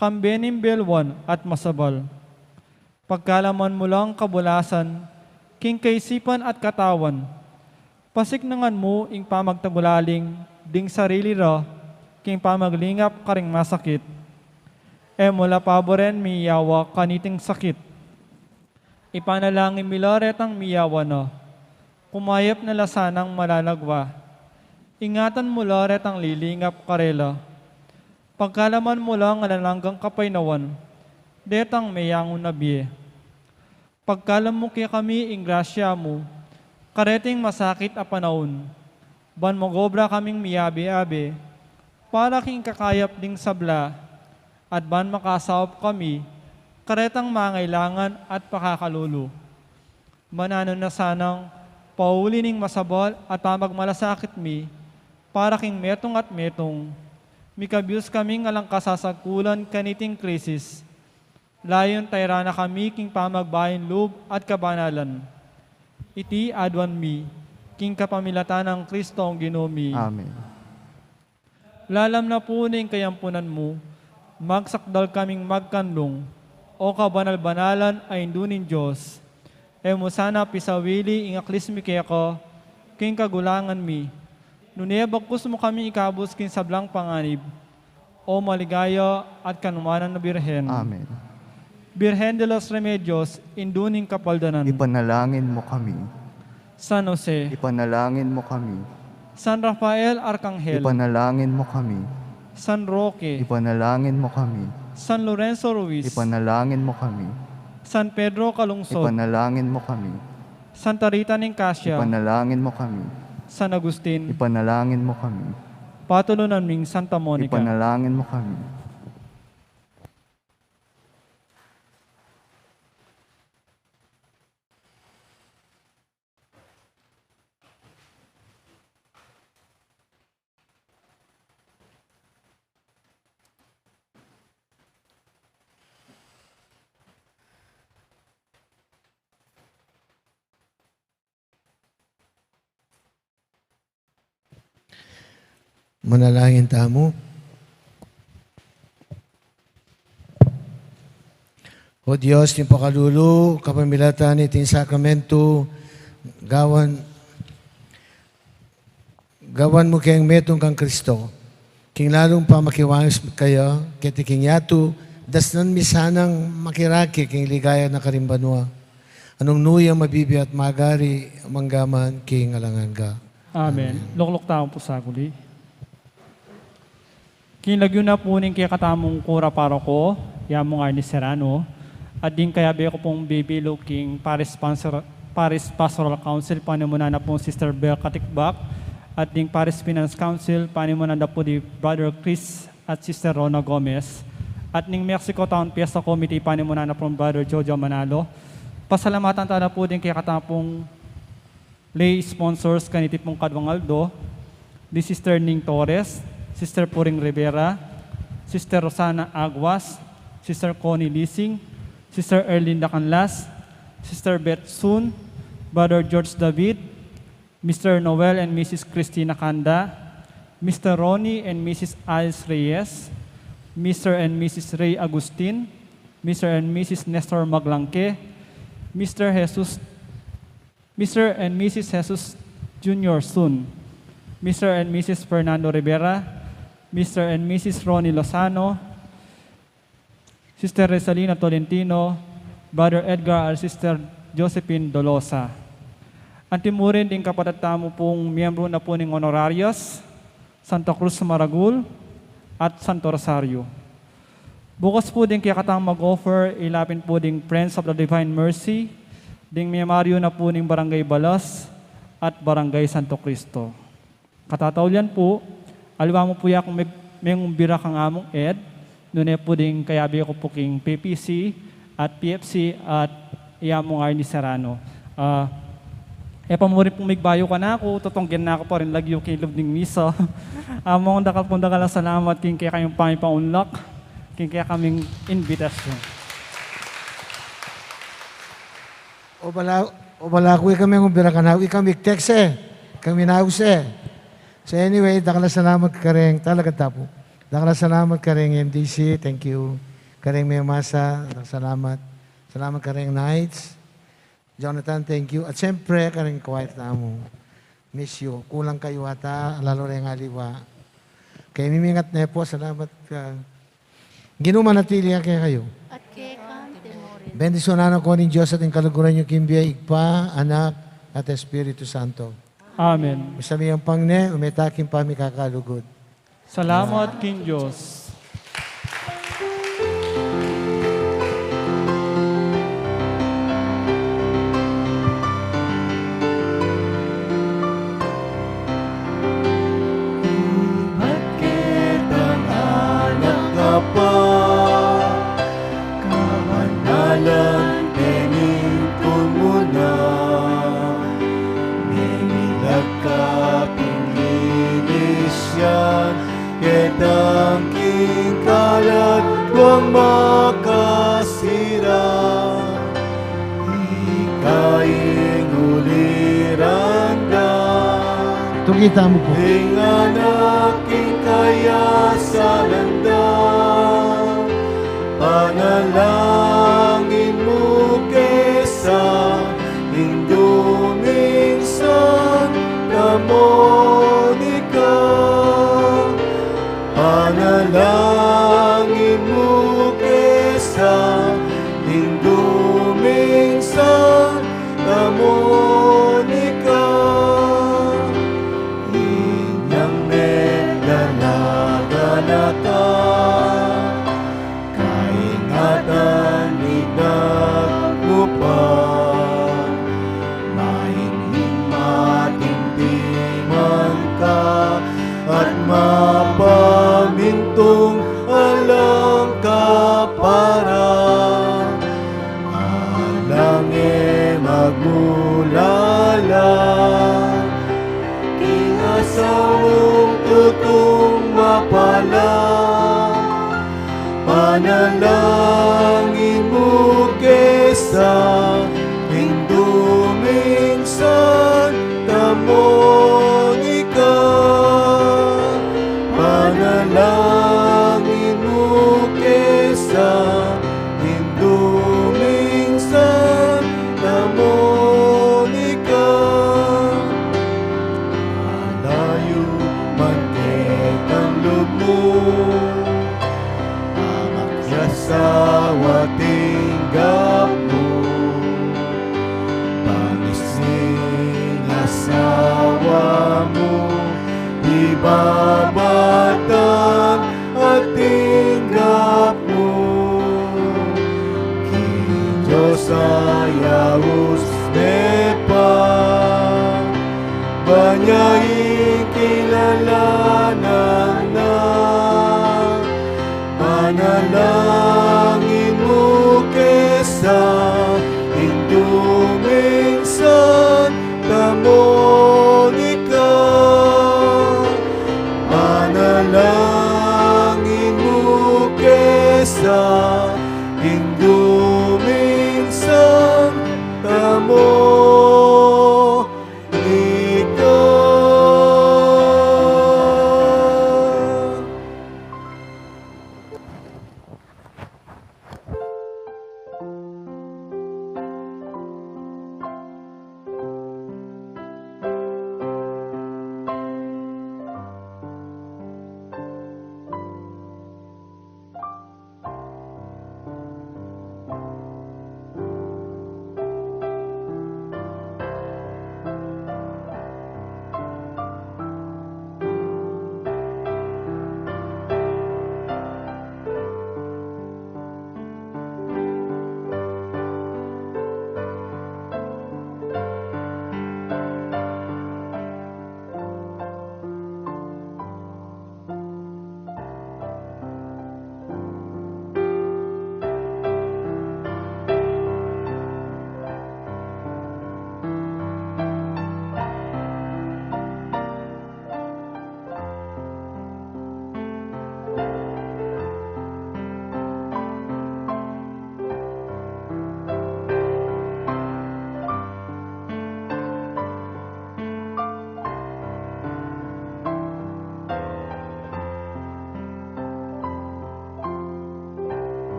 kambe ning belwan at masabal. Pagkalaman mu lang kabulasan king kaisipan at katawan. Pasiknangan mu ing pamagtagulaling ding sarili ra king pamaglingap karing masakit. E mu la paburen miyawa kaniting sakit. Ipanalangin mi la retang miyawa na. Kumayap na la sanang malalagwa. Ingatan mu la retang lilingap karela. Pagkalaman mu lang alang anggang kapaynawan detang meyangu na bie. Pagkalam mu kekami ing grasya mu kareting masakit a panaun, ban magobra kaming miyabe-abe para king kakayap ding sabla, at ban makasaup kami karetang mangailangan at pakakalulu. Mananu na sanang pauli ning masabal at pamagmalasakit mi para king metung at metung, mikabius kaming alang kasasagkulan kaniting krisis. Layun tairan na kami king pamagbayin lub at kabanalan. Iti aduan mi king kapamilatan nang Kristong Ginu mi. Amen. Lalam na pu ning kayampunan mu, magsakdal kaming magkanlung, o kabanal-banalan a Indu ning Dios. E mu sana pisawili ing aklis mi keka king kagulangan mi, nune bagkus mu kami ikabus king sablang panganib, o maligaya at kanuanan a Birhen. Amen. Birhen de los Remedios, Indu ning Kapaldanan. Ipanalangin mo kami. San Jose. Ipanalangin mo kami. San Rafael Arkanghel. Ipanalangin mo kami. San Roque. Ipanalangin mo kami. San Lorenzo Ruiz. Ipanalangin mo kami. San Pedro Calungsod. Ipanalangin mo kami. Santa Rita ning Casia. Ipanalangin mo kami. San Agustin. Ipanalangin mo kami. Patulunan ming Santa Monica. Ipanalangin mo kami. Manalangin tamu. O Dios, king pakalulu, kapamilatan niting sakramentu, gawan, gawan mu keng metung kang Kristo, king lalung pamakiwangis kaya keti king yatu, dasnan mi sanang makirake king ligaya na karing banua, a nung nu ya mabibie at magari mangga man king alang angga. Amen. Amen. Lukluk tamu pu saguli. King lagyu na pu ning kekatamung kura paroko, i Among Arnie Serrano, at ding kayabe ku pung bibilu king Parish Pastor-, Parish Pastoral Council, panimunan na pung Sister Bel Katikbak, at ding Parish Finance Council, panimunan na pu di Brother Chris at Sister Rona Gomez, at ning Mexico Town Fiesta Committee, panimunan na pung Brother Jojo Manalo. Pasalamatan ta na pu ding kekatamung lay sponsors kaniti pung kadwang aldo, di Sister Ning Torres, Sister Puring Rivera, Sister Rosana Aguas, Sister Connie Lising, Sister Erlinda Canlas, Sister Beth Sun, Brother George David, Mister Noel and Missus Christina Canda, Mister Ronnie and Missus Alice Reyes, Mister and Missus Ray Agustin, Mister and Missus Nestor Maglangke, Mister Jesus Mister and Missus Jesus Junior Sun, Mister and Missus Fernando Rivera, Mister and Missus Ronnie Lozano, Sister Resalina Tolentino, Brother Edgar at Sister Josephine Dolosa. Anti mu rin ding kapatad tamu pung miyembro na pu ning honorarios, Santa Cruz Maragul, at Santo Rosario. Bukas pu ding kekatang mag-offer, ila pin pu ding Friends of the Divine Mercy, ding miyembro na pu ning Barangay Balas at Barangay Santo Cristo. Katataulian pu, aliwa mu pu ya kung me-, mengumbira kang Among Ed, nune pu ding kayabe ku pu king P P C at P F C at i Among Arnie Serrano. Ah, e pa mu rin pung migbayu kanaku, tutunggen na ku pa rin lagyu king lub ning misa. Among, dakal pung dakal a salamat king kekayung pangipaunlak king kekaming imbitasyon. O bala, o bala ku, ika mengumbira kanaku, ika mig-text e, ika minause. So anyway, dakal a salamat kareng, talaga tapu. Dakal a salamat kareng M D C, thank you. Kareng memasa, dakal a salamat. Salamat kareng Knights. Jonathan, thank you. At siyempre, kareng choir tamu. Miss you. Kulang kayu ata, lalu reng aliwa. Kaya mimingat ne pu, salamat ka. Ginu manatili ya kekayu. At keka mu rin. Bendisyunan na kayu ning Dios ating kaluguran, king bie, Ibpa, Anak, at Espiritu Santo. Amen. Misamban ya ing pangine, ume ta king pamikakalugud. Salamat king Dios. Ibat ketang anak, Apa, kabanalan penintun mu na, memilag ka pin linis ya ketang king kaladwang makasira. Ika ing uliran da. Tugita mu pu. Ing anak ing kayasalan da. Panalangin mu ke sa Indu ming Santa Monica. Panalangin mu ke sa Magmumula